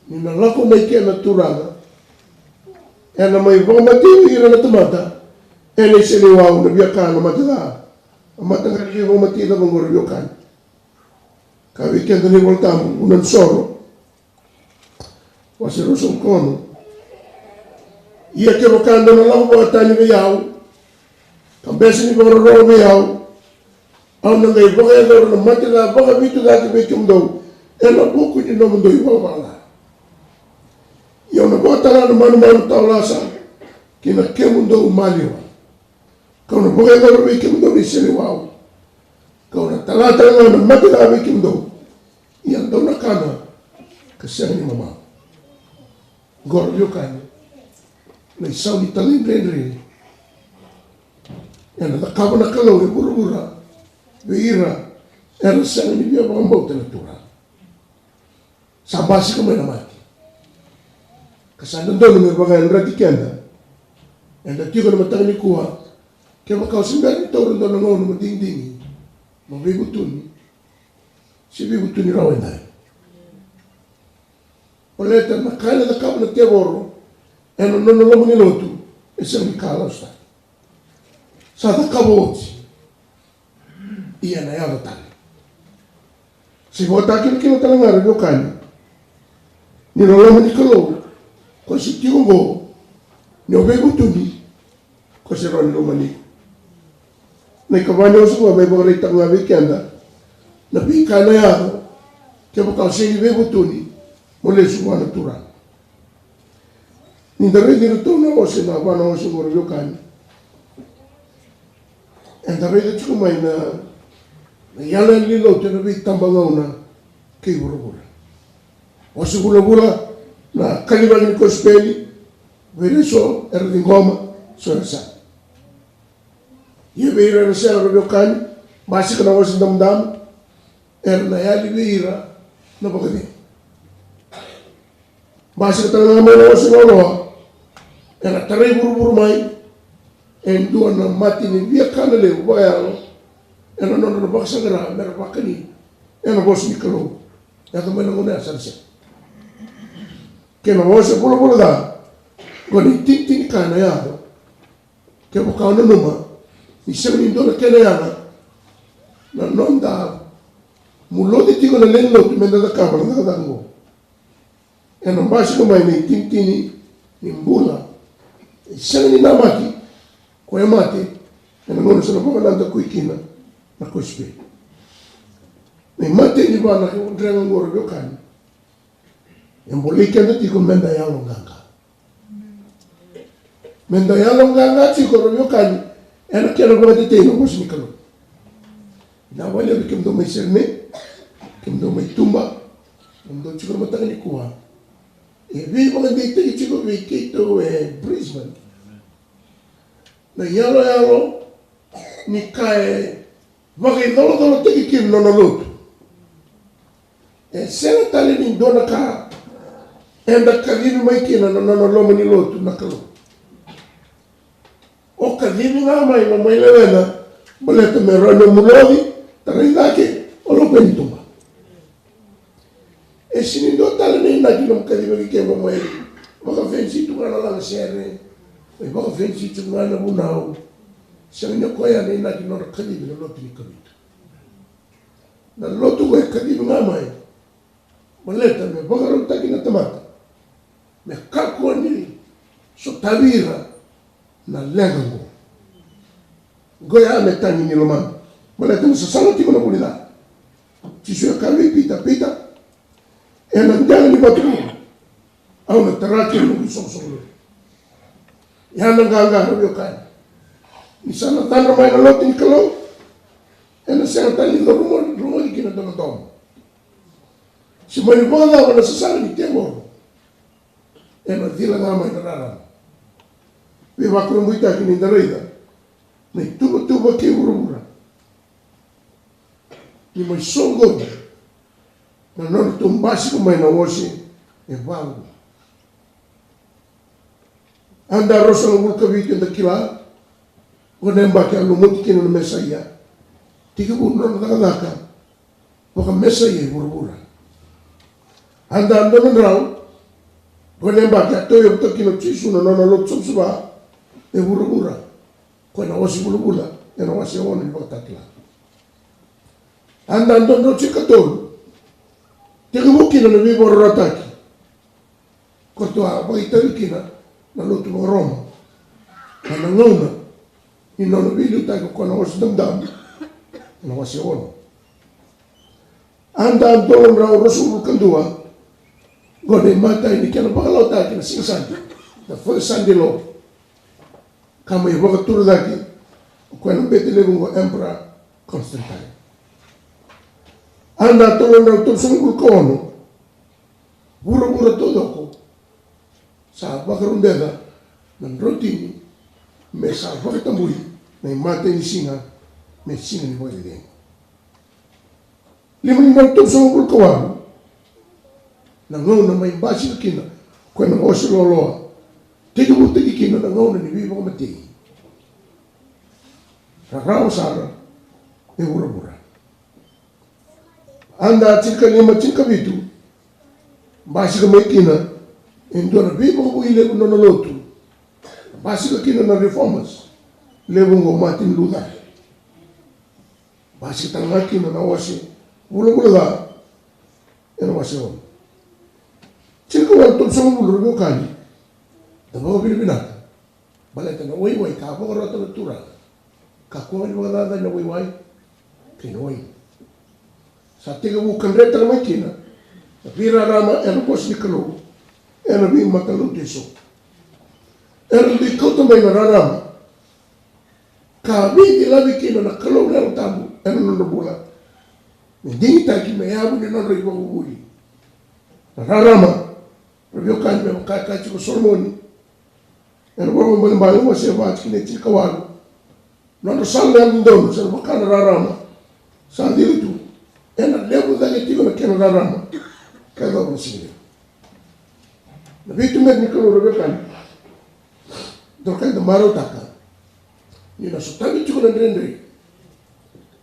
ni na lako mai ke na Turaga, ena mai vakamatei ira na tamata ena iseleiwau, na viakana, na mate ca. Na mataqali veivakamatei cava oqo, ra veiwekani? Kaya vei keda na iVolatabu, Vunau ni Soro, wase ruasagavulu ka ono: Ia kevaka dou na lako vakatani vei au, ka bese ni vakarorogo vei au, au na qai vakayacora na mate ca vakavitu cake vei kemudou ena vuku ni nomudou ivalavala ca. Ia au na vakatala na manumanu tawa lasa ki na kemudou maliwa, kau na vakayacora vei kemudou na iseleiwau, kau na tala tale ga na mate ca vei kemudou. Ia dou na kana ka sega ni mamau. Oqo, ra veiwekani, na isau ni talaidredre ena cakava na Kalou e vuravura vei ira era sega ni via vakabauta na Turaga. Sa basika mai na mate. Ka sa dodonu me vakayadrati keda. Eda tiko ena mataka nikua, kevaka o se bera ni taura e dua na gauna mo digidigi, mo veivutuni, se veivutuni rawa e dai. Baleta na ka ena cakava na tevoro ena nona loma ni lotu, e sega ni ka lasutaki. Sa cakava oti. Ia na yaco tale. Sa ivakatakilakila tale ga, ra veiwekani, ni na loma ni Kalou ko se tiko oqo, ni o veivutuni, ko se rawa ni lomani iko. Na ikava ni wase oqo mai vakaraitaka ga vei keda na veika ena yaco kevaka o sega ni veivutuni mo lesu vua na Turaga. Ni da raici iratou na wase, na va na wase oqo, ra veiwekani, eda raica tiko mai na, na iyaloyalo ni lotu ena veitabagauna kei vuravura. Wase vulavula na kacivaki ni kosipeli, vei ira eso era ciqoma, so era sega. Ia vei ira era sega, ra veiwekani, basika na Wasa Damudamu, era na yali vei ira na vakacegu. Basika tale ga mai na Wasa Loaloa, era tarai vuravura mai e dua na mate ni viakana levu vakayalo, ena nodra na vakasaqara mera vakani ena vosa ni Kalou. Yaco mai na gauna ya sa na sega. Kei na wase vulavula ca, qo na itinitini ka na yaco. Kevaka o nanuma ni sega ni dua na kena yaga na noda muloci tiko na lewe ni lotu meda cakava na cakacaka oqo, ena basika mai na itinitini ni bula e sega ni namaki, ko e mate ena gauna sa na vakanadakui kina na kosipeli. Na imatai ni va na drega oqo, ra veiwekani, e bolei keda tiko meda yaloqaqa. Meda yaloqaqa tiko, ra veiwekani, ena kena vakatetei na vosa ni Kalou. Na vale vei kemudou mai Sydney, kemudou mai tuba, kemudou tiko na mataka nikua. E veivakadeitaki tiko vei keitou e Brisbane na iyaloyalo ni ka e vakaicolacolotaki kina na nona lotu. E sega tale ni dua na ka eda kacivi mai kina na nona loma ni lotu na Kalou. O kacivi ga mai mo mai lewena, baleta me rawa ni o muloci, tarai cake, o lako i tuba. E sega ni dua tale na inaki nomu kacivaki ke mo mai vakafenisi tu ga na lagasere, mai vakafenisi tu ga na vunau. Sega ni o koya na inaki nodra kacivi na lotu ni Kavitu. Na lotu oqo e kacivi ga mai baleta me vakarautaki na tamata me kakua ni sotavi ira na leqa oqo. Oqo ya me tagi ni lomana. Baleta na sasaga tiko na vuli ca. Jisu e kaya vei Pita, Pita, ena dela ni vatu oqo au na tara kina noqu isoqosoqo levu. Ya na qaqa, ra veiwekani. Ni sa na cadra mai na lotu ni Kalou, ena sega tale ni rogoci kina dua na domo. Se mani vakacava na sasaga ni tevoro, ena cila ga mai na rarama. Veivakurabuitaki ni da raica na ituvatuva kei vuravura ni mai soqoni na nodratou basika mai na ose e vaqo. A da ruasagavulu ka vitu eda kila, qo na yabaki a lumuti kina na Mesaia, tekivu na nona cakacaka vakamesaia e vuravura. A da dua na drau, qo na yabaki a tauyavutaka kina o Jisu na nona lotu savasava e vuravura. Koya na wase vulavula ena wase ono ni Vakatakila. A da dua na drau tinikatolu, tekivu kina na veivakararawataki. Koto a vakaitavi kina na lotu vakaRoma ena gauna ni nona veiliutaki o koya na Wasa Damudamu ena wase ono. A da dua na drau ruasagavulu ka dua, qo na imatai ni kena vakalawataki na Siga Sade, na Fourth Sunday Law. Ka mai vakatura cake o koya na bete levu qo Emperor Constantine. A da tolu na drau tolusagavulu ka ono, vuravura taucoko sa vakarubeca na drotini me sa vakatabui na imatai ni siga me siga ni vakacecegu. Lima na drau tolusagavulu ka walu, na gauna mai basika kina koya na ose loaloa, tekivutaki kina na gauna ni veivakamatei. Rarawa sara e vuravura. A da tinikalima, tinikavitu, basika mai kina e dua na veivakavoui levu na nona lotu. Basika kina na reformers levu qo, Martin Luther. Basika tale ga kina na ose vulavula ca ena wase ono. Tinikawalu tolusagavulu, ra veiwekani, da vakavinavinaka. Baleta na waiwai ka vakarota na Turaga. Kakua ni vakacacani na waiwai kei na waini. Sa tekivu kadretaka mai kina na veirarama ena vosa ni Kalou ena veimatalotu eso. Era dui kauta mai na rarama ka veicilavi kina na Kalou na Yalo Tabu ena nodra bula, me digitaki me yavu ni nodra ivakavuvuli. Na rarama, ra veiwekani, me vaka e kaya tiko o Solomoni ena iVola Vakaibalebale wase va tikina e tinikawalu, nodra sala na yalododonu, sa na vaka na rarama sa cila tu, ena levu cake tiko na kena rarama ka yacova na siga levu. Na veituberi ni Kalou, ra veiwekani, dou, ka da marautaka ni na sotavi tiko na dredre.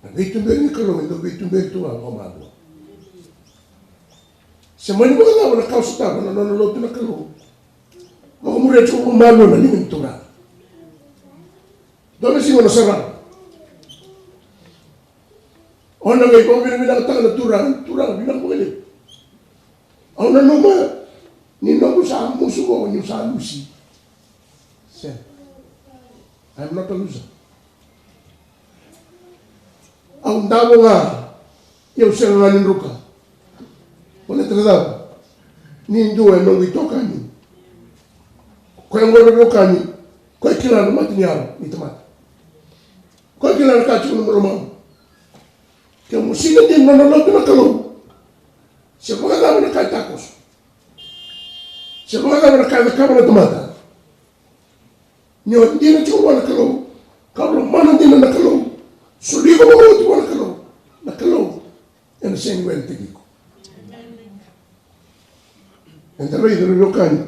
Na veituberi ni Kalou e dau veituberi tu ga vakamalua. Se mani vakacava na ka o sotava na nona lotu na Kalou, vakamuria tiko vakamalua na liga ni Turaga. Dua na siga o na sarava. O na qai vakavinavinakataka na Turaga, Turaga, vinaka vakalevu. Au nanuma ni noqu sa musu qo niu sa lusi. Sega. I am not a loser. Au davo ga, ia au sega ga ni druka. Baleta na cava? Ni dua e noqu itokani. Koya qori, ra veiwekani, koya kila na mata ni yalo ni tamata. Koya kila na ka tiko na lomamu. Ke mo sega ni nona lotu na Kalou, se vakacava na ka e takoso, se vakacava na ka e cakava na tamata, ni o dina tiko vua na Kalou, ka o lomana dina na Kalou, soli iko vakaoti vua na Kalou, na Kalou ena sega ni weletaki iko. Eda raica, ra veiwekani,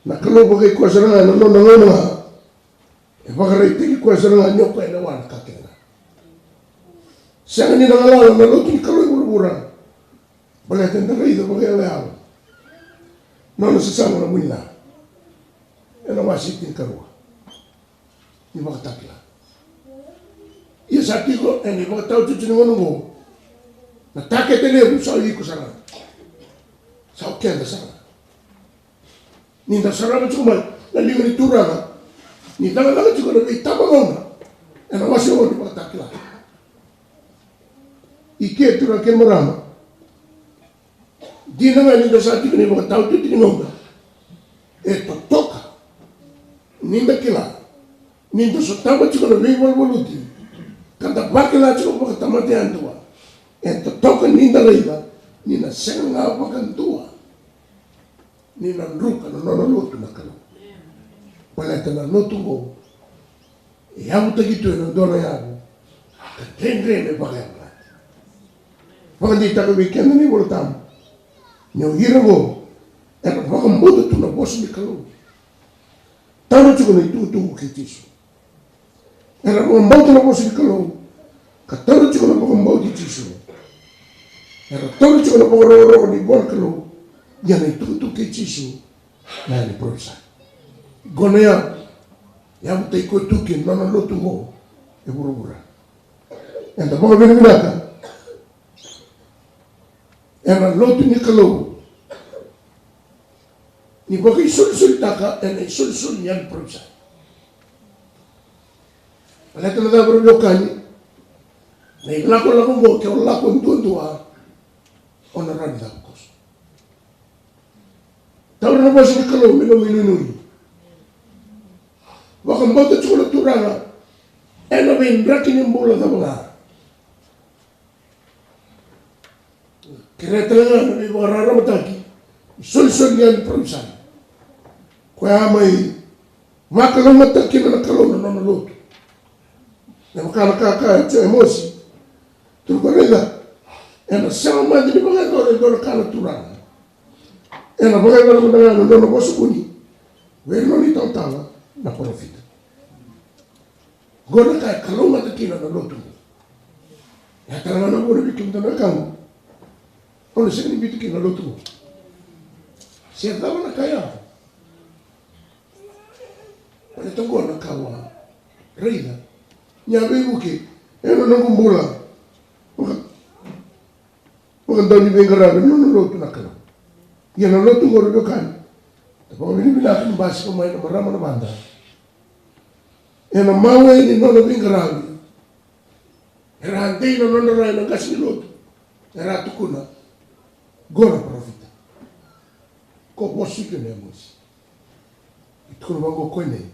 na Kalou vakai koya sara ga ena nona gauna ga. E vakaraitaki koya sara ga ni o koya e lewa na ka kece ga. Sega ni na galala na lotu ni Kalou e vuravura. Baleta eda raica vakayaloyalo nona sasaga na vuni ca ena wase tinikarua ni Vakatakila. Ia sa tiko ena ivakataotioti ni gauna oqo, na takete levu sa o iko sara ga, sa o keda sara ga. Ni da sarava tiko mai na liga ni Turaga, ni cakacaka tiko na veitabagauna ena wase ono ni Vakatakila. I ke, turaga kei na marama, dina ga ni da sa tiko ena ivakataotioti ni gauna, e totoka ni da kila ni da sotava tiko na veivaluvaluti ka da vakila tiko vakatamata yadua. E totoka ni da raica ni na sega ga vakadua ni na druka na nona lotu na Kalou. Baleta na lotu oqo e yavutaki tu ena dua na yavu ka dredre me vakayavalati. Vakadeitaka vei keda na iVola Tabu ni o ira oqo era vakabauta tu na vosa ni Kalou. Taura tiko na itukutuku kei Jisu. Era vakabauta na vosa ni Kalou ka taura tiko na vakabauti Jisu. Era taura tiko na vakarokoroko ni vola Kalou. Ia na itukutuku kei Jisu na yali parofisai. Qo na yavu, yavutaki koya tu kina na nona lotu oqo e vuravura. Eda vakavinavinaka ena lotu ni Kalou ni vakaisolisoli taka ena isolisoli ni yali parofisai. Baleta na cava, ra veiwekani? Na ilakolako oqo ke o lako duadua, o na rawa ni cava koso? Taura na vosa ni Kalou me nomu inuinui. Vakabauta tiko na Turaga ena veidraki ni bula cava ga. Kerea tale ga na veivakararamataki, isolisoli ni yali parofisai. Koya a mai vakalougatataka kina na Kalou na nona lotu. Me vaka na ka e kaya o Emosi, tukuna, raica, ena sega mada ni vakayacora e dua na ka na Turaga. Ena vakayacora mada ga na nona vosa vuni vei ira na nona italatala na parofita. Qo na ka e kalougata kina na lotu. Ia tale ga na vuna vei kemudou na wekaqu, au na sega ni biuta kina na lotu. Se cava na ka ya? Baleta qo na ka au a raica ni a veivuke ena noqu bula. Vaka, vakadauniveiqaravi na nona lotu na Kalou. Ia na lotu qo, ra veiwekani, da vakavinavinaka ni basika mai na marama na vada ena mawe ni nona veiqaravi. Era a dei na nodra rai na qase ni lotu, era a tukuna, qo na parofita. Ko vosa kina o Emosi. E tukuna vaqo o koya, nei,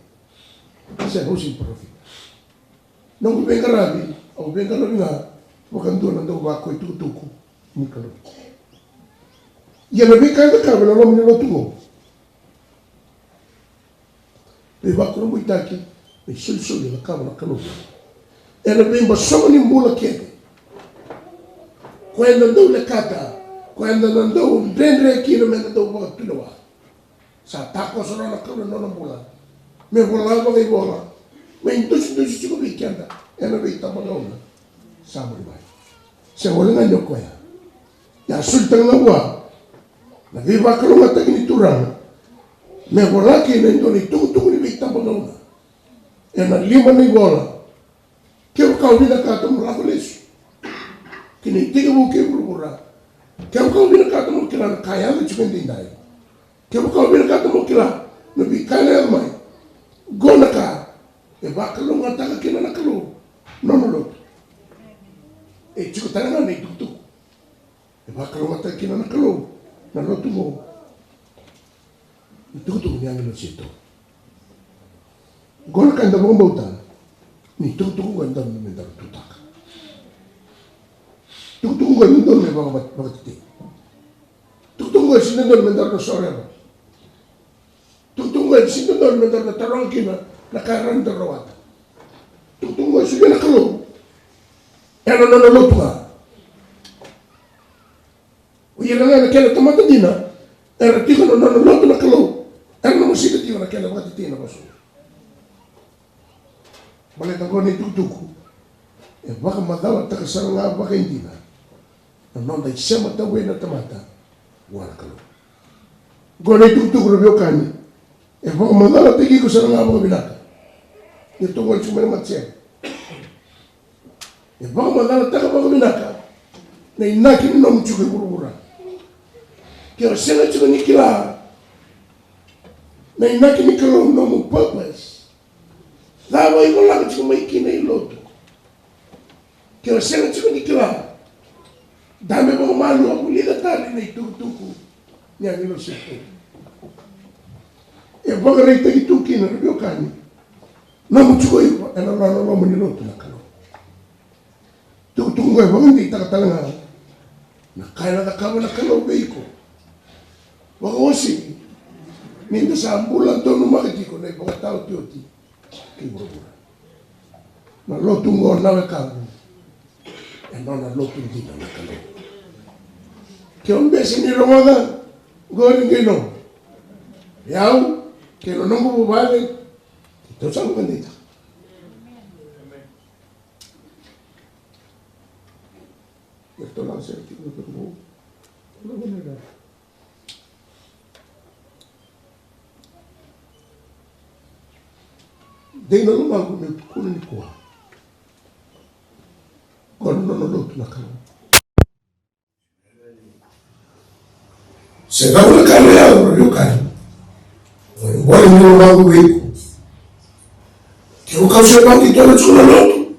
sega, au sega ni parofita. Noqu veiqaravi, au veiqaravi ga vakadua na dauvakaitukutuku ni Kalou. Ia na veika e cakava ena loma ni lotu qo, veivakurabuitaki, veisolisoli e cakava na Kalou ena veibasoga ni bula kece. Ko eda dau lekata, ko eda na dau dredre kina me da dau vakatulewa. Sa takoso rawa na Kalou ena nona bula me vola vakaivola, me idusidusi tiko vei keda ena veitabagauna sa muri mai. Se wale ga ni o koya. Ia soli tale ga vua na veivakalougatataki ni Turaga me vola kina e dua na itukutuku ni veitabagauna ena lima na ivola. Kevaka o vinakata mo lako lesu ki na itekivu kei vuravura, kevaka o vinakata mo kila na ka e yaco tiko edaidai, kevaka o vinakata mo kila na veika ena yaco mai, qo na ka e vakalougatataka kina na Kalou na nona lotu. E tiko tale ga na itukutuku e vakalougatataka kina na Kalou na lotu qo. Itukutuku ni agilosi e tolu. Qo na ka eda vakabauta ni itukutuku qo e dodonu me daru tutaka. Itukutuku qo e dodonu me vaka, vakatetei. Itukutuku qo e sega ni dodonu me daru na soreva. Itukutuku qo e sega ni dodonu me daru na taroga kina na ka e rawa ni daru rawata. Itukutuku qo e solia na Kalou ena nona lotu ga. O ira ga na kena tamata dina era tiko ena nona lotu na Kalou, era na mosita tiko na kena vakatetei na vosa. Baleta qo na itukutuku e vakamacalataka sara ga vakaidina na noda isema tauwai na tamata vua na Kalou. Qo na itukutuku, ra veiwekani, e vakamacalataki iko sara ga vakavinaka. Ni o tu qo tiko mai na matasere, e vakamacalataka vakavinaka na inaki ni nomu tiko e vuravura. Ke o sega tiko ni kila na inaki ni Kalou, nomu purpose, cava iko lako tiko mai kina i lotu, ke o sega tiko ni kila, dabe vakamalua, vulica tale na itukutuku ni agilosi e tolu. E vakaraitaki tu kina, ra veiwekani, nomu tiko iko ena loma ni lotu na Kalou. Tukutuku qo e vakadeitaka tale ga na ka ena cakava na Kalou vei iko. Vakawasei, Ni da sa bula donumaka tiko na ivakataotioti kei vuravura. Na lotu oqo na wekaqu, e nona lotu dina na Kalou. Ke o bese ni rogoca, qori qai no. Yau kei na noqu vuvale, keitou sa vakadeitaka. Keitou lako sara tiko na Kalou. Dei na lomaqu meu tukuna nikua, qo na nona lotu na Kalou. Se cava na ka na yaco, na veiwekani? Qo na lomaqu vei iko. Kevaka o se vaqi tiko na lotu,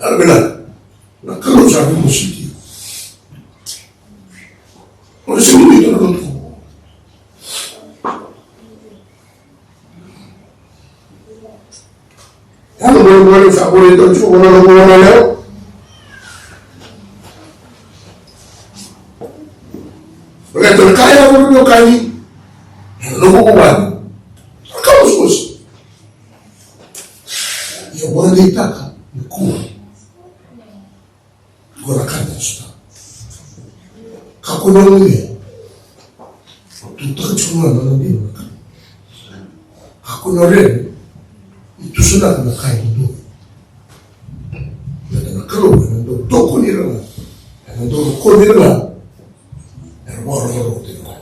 yalovinaka, na Kalou sa veimositi iko. O na sega ni tu na lotu. Yalo, gole, gole, sa gole, tu, tu, gole, gole, gole, gole. Gole, tu, kaya, gole, gole, kaya. Yalo, gole, gole. Kaya, gole, gole. Ia vakadeitaka nikua. Qo na ka eda sotava. Kakua ni o guileca. Tutaka tiko ga na nona dina na Kalou. Kakua ni o rere ni tusanaka na ka e dodonu. Baleta na Kalou ena dau tokoni ira ga, ena dau rokovi ira ga. Era vakarokoroko tiko.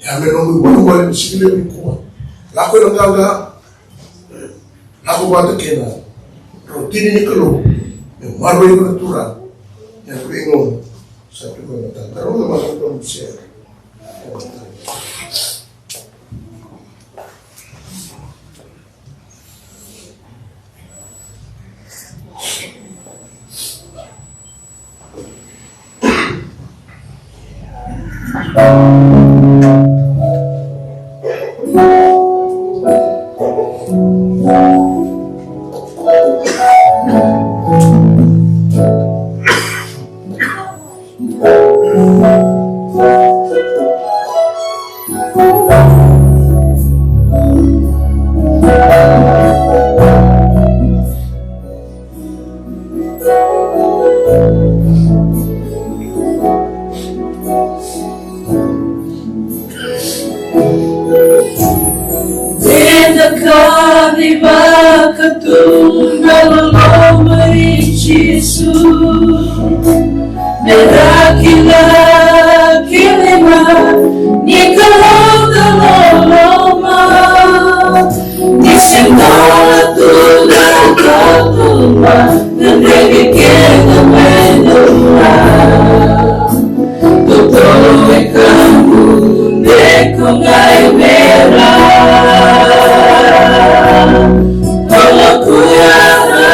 Ia me nomu ivakavuvuli ena siga levu nikua. Lako ena qaqa. Lako vata kei na rotini ni Kalou. Me maroroi iko na Turaga ena veigauna sa tu mai na mataka. Rogoca mada na nomu share. Eda kacivaka tu na loloma i Jisu. Me ra kila kece ga ni Kalou na loloma. Ni se dua na tu na loloma, na qai kece me dua. Toto e kamu, de ko qai vera. Kolo kuyara,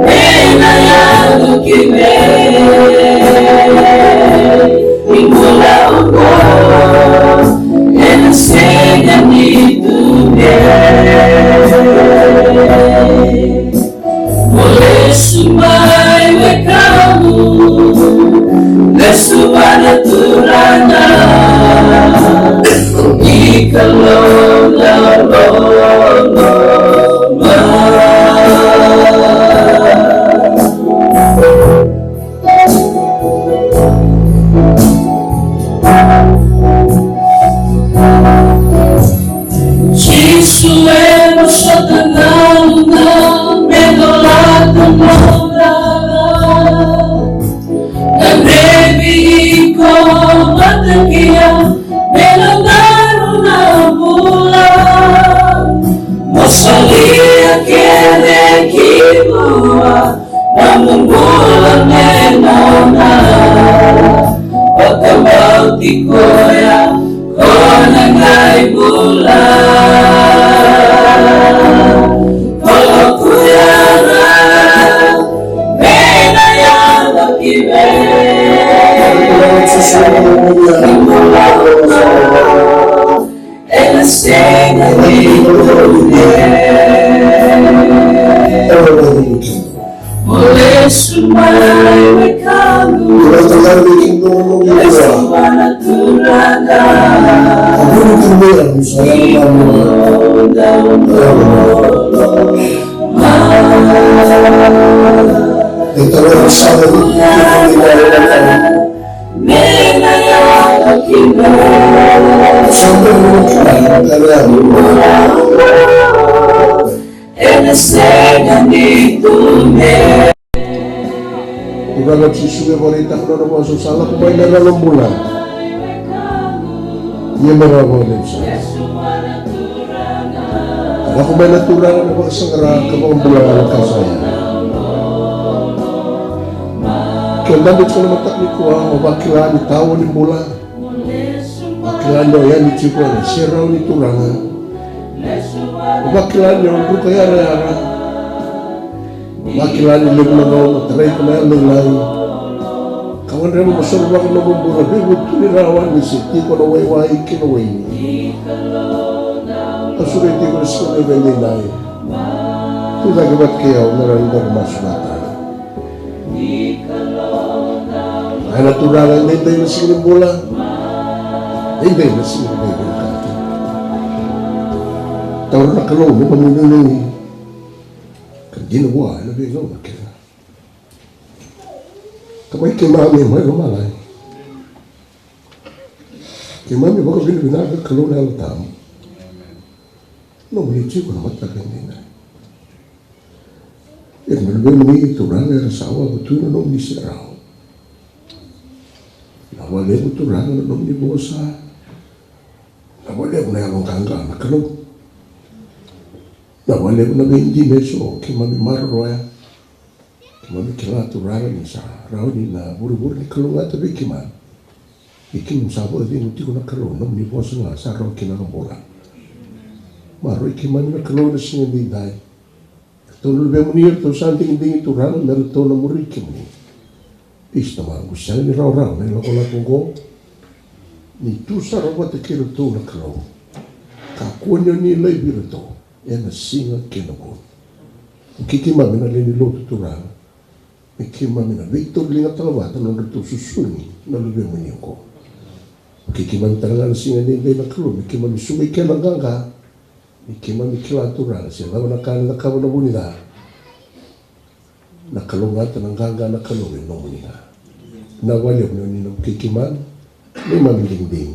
me na yaco ki me. Ni bula oqo, ena sega ni tu me. Mo lesu mai wekamu, lesu vua na Turaga, ni Kalou na loloma. Jisu e vosota na luna me dolata na luna. Na revi iko matakia me laganu na bula. Mo solia kece ki vua na nomu bula me nona. Vakabauti koya, ko na qai bula. Ko kuyara, me na yaco ki me. Ena sega ni tu me. Lesu mai wekaqu. Lesu mai na Turaga. Ena sega ni tu me. Turaga Jisu, e vakaraitaka na nona vosa, sa lako mai na rara bula. Ia me rawa vakalevu sara. Lako mai na Turaga me vakasaqara ka vakabula na ka sa yaga. Ke o dabe tiko na mataka nikua, o vakila ni tawa ni bula. Vakila ni o yani tiko ena serau ni Turaga. Vakila ni o druka yarayara. Vakila ni levu na gauna tarai iko na yalolailai. Ka gadreva mo sorovaka na nomu bula, veivutuni rawa ni se tiko na waiwai kei na waini. Ka sureti iko na siga levu edaidai. Tu cake vata kei au me rawa ni da masu vata. Ena Turaga, edaidai na siga ni bula. Edaidai na siga ni veivinakati. Taura na Kalou na nomu inuinui. Ka dina vua ena veigauna kece. Tamai keimami mai lomalagi, keimami vakavinavinaka Kalou na Yalo Tabu. Nomuni tiko na mataka edaidai. Ira na luvemuni Turaga era sa wavotu na nomuni serau. Na valevu Turaga na nomuni vosa. Na valevu na yalo qaqa na Kalou. Na valevu na veidina eso keimami maroroya. Keimami kila Turaga ni sa rawa ni na vurevure ni kalougata vei keimami. Ia keimami sa vakacegu tiko na Kalou, nomuni vosa ga sa rawa kina na bula. Maroroi keimami na Kalou ena siga edaidai. Ratou na luvemuni eratou sa digidigi Turaga me ratou na muri kemuni. Io Tamaqu, sega ni rawarawa na ilakolako oqo. Ni tu sara vata kei iratou na Kalou. Kakua ni o ni laivi iratou ena siga kei na bogi. Vukei keimami na lewe ni lotu Turaga. Me keimami na veitauriligataka vata na nodratou susugi na luvemuni oqo. Vukei keimami tale ga na siga edaidai na Kalou, me keimami suka i kena qaqa. Me keimami kila Turaga se cava na ka ena cakava na vu ni ca. Na kalougata, na qaqa na Kalou e nomuni ga. Na valevu ni o ni na vukei keimami, neimami digidigi.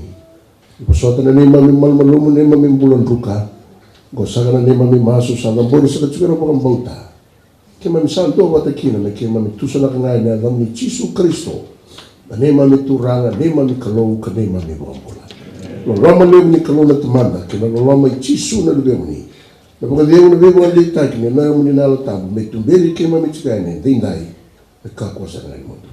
Ni vosota na neimami malumalumu, neimami bula druka. Oqo saka na neimami masu, sa cabori saka tiko na vakabauta. Keimami sa duavata kina me keimami tusanaka ga ena yacamuni Jisu Karisito, na neimami Turaga, neimami Kalou ka neimami iVakabula. Loloma levu ni Kalou na Tamada kei na loloma i Jisu na Luvemuni, na vakacegu, na veivakadeitaki ni Yalomuni na Yalo Tabu me tuberi keimami tiko yani edaidai me kakua sara ga ni mudu.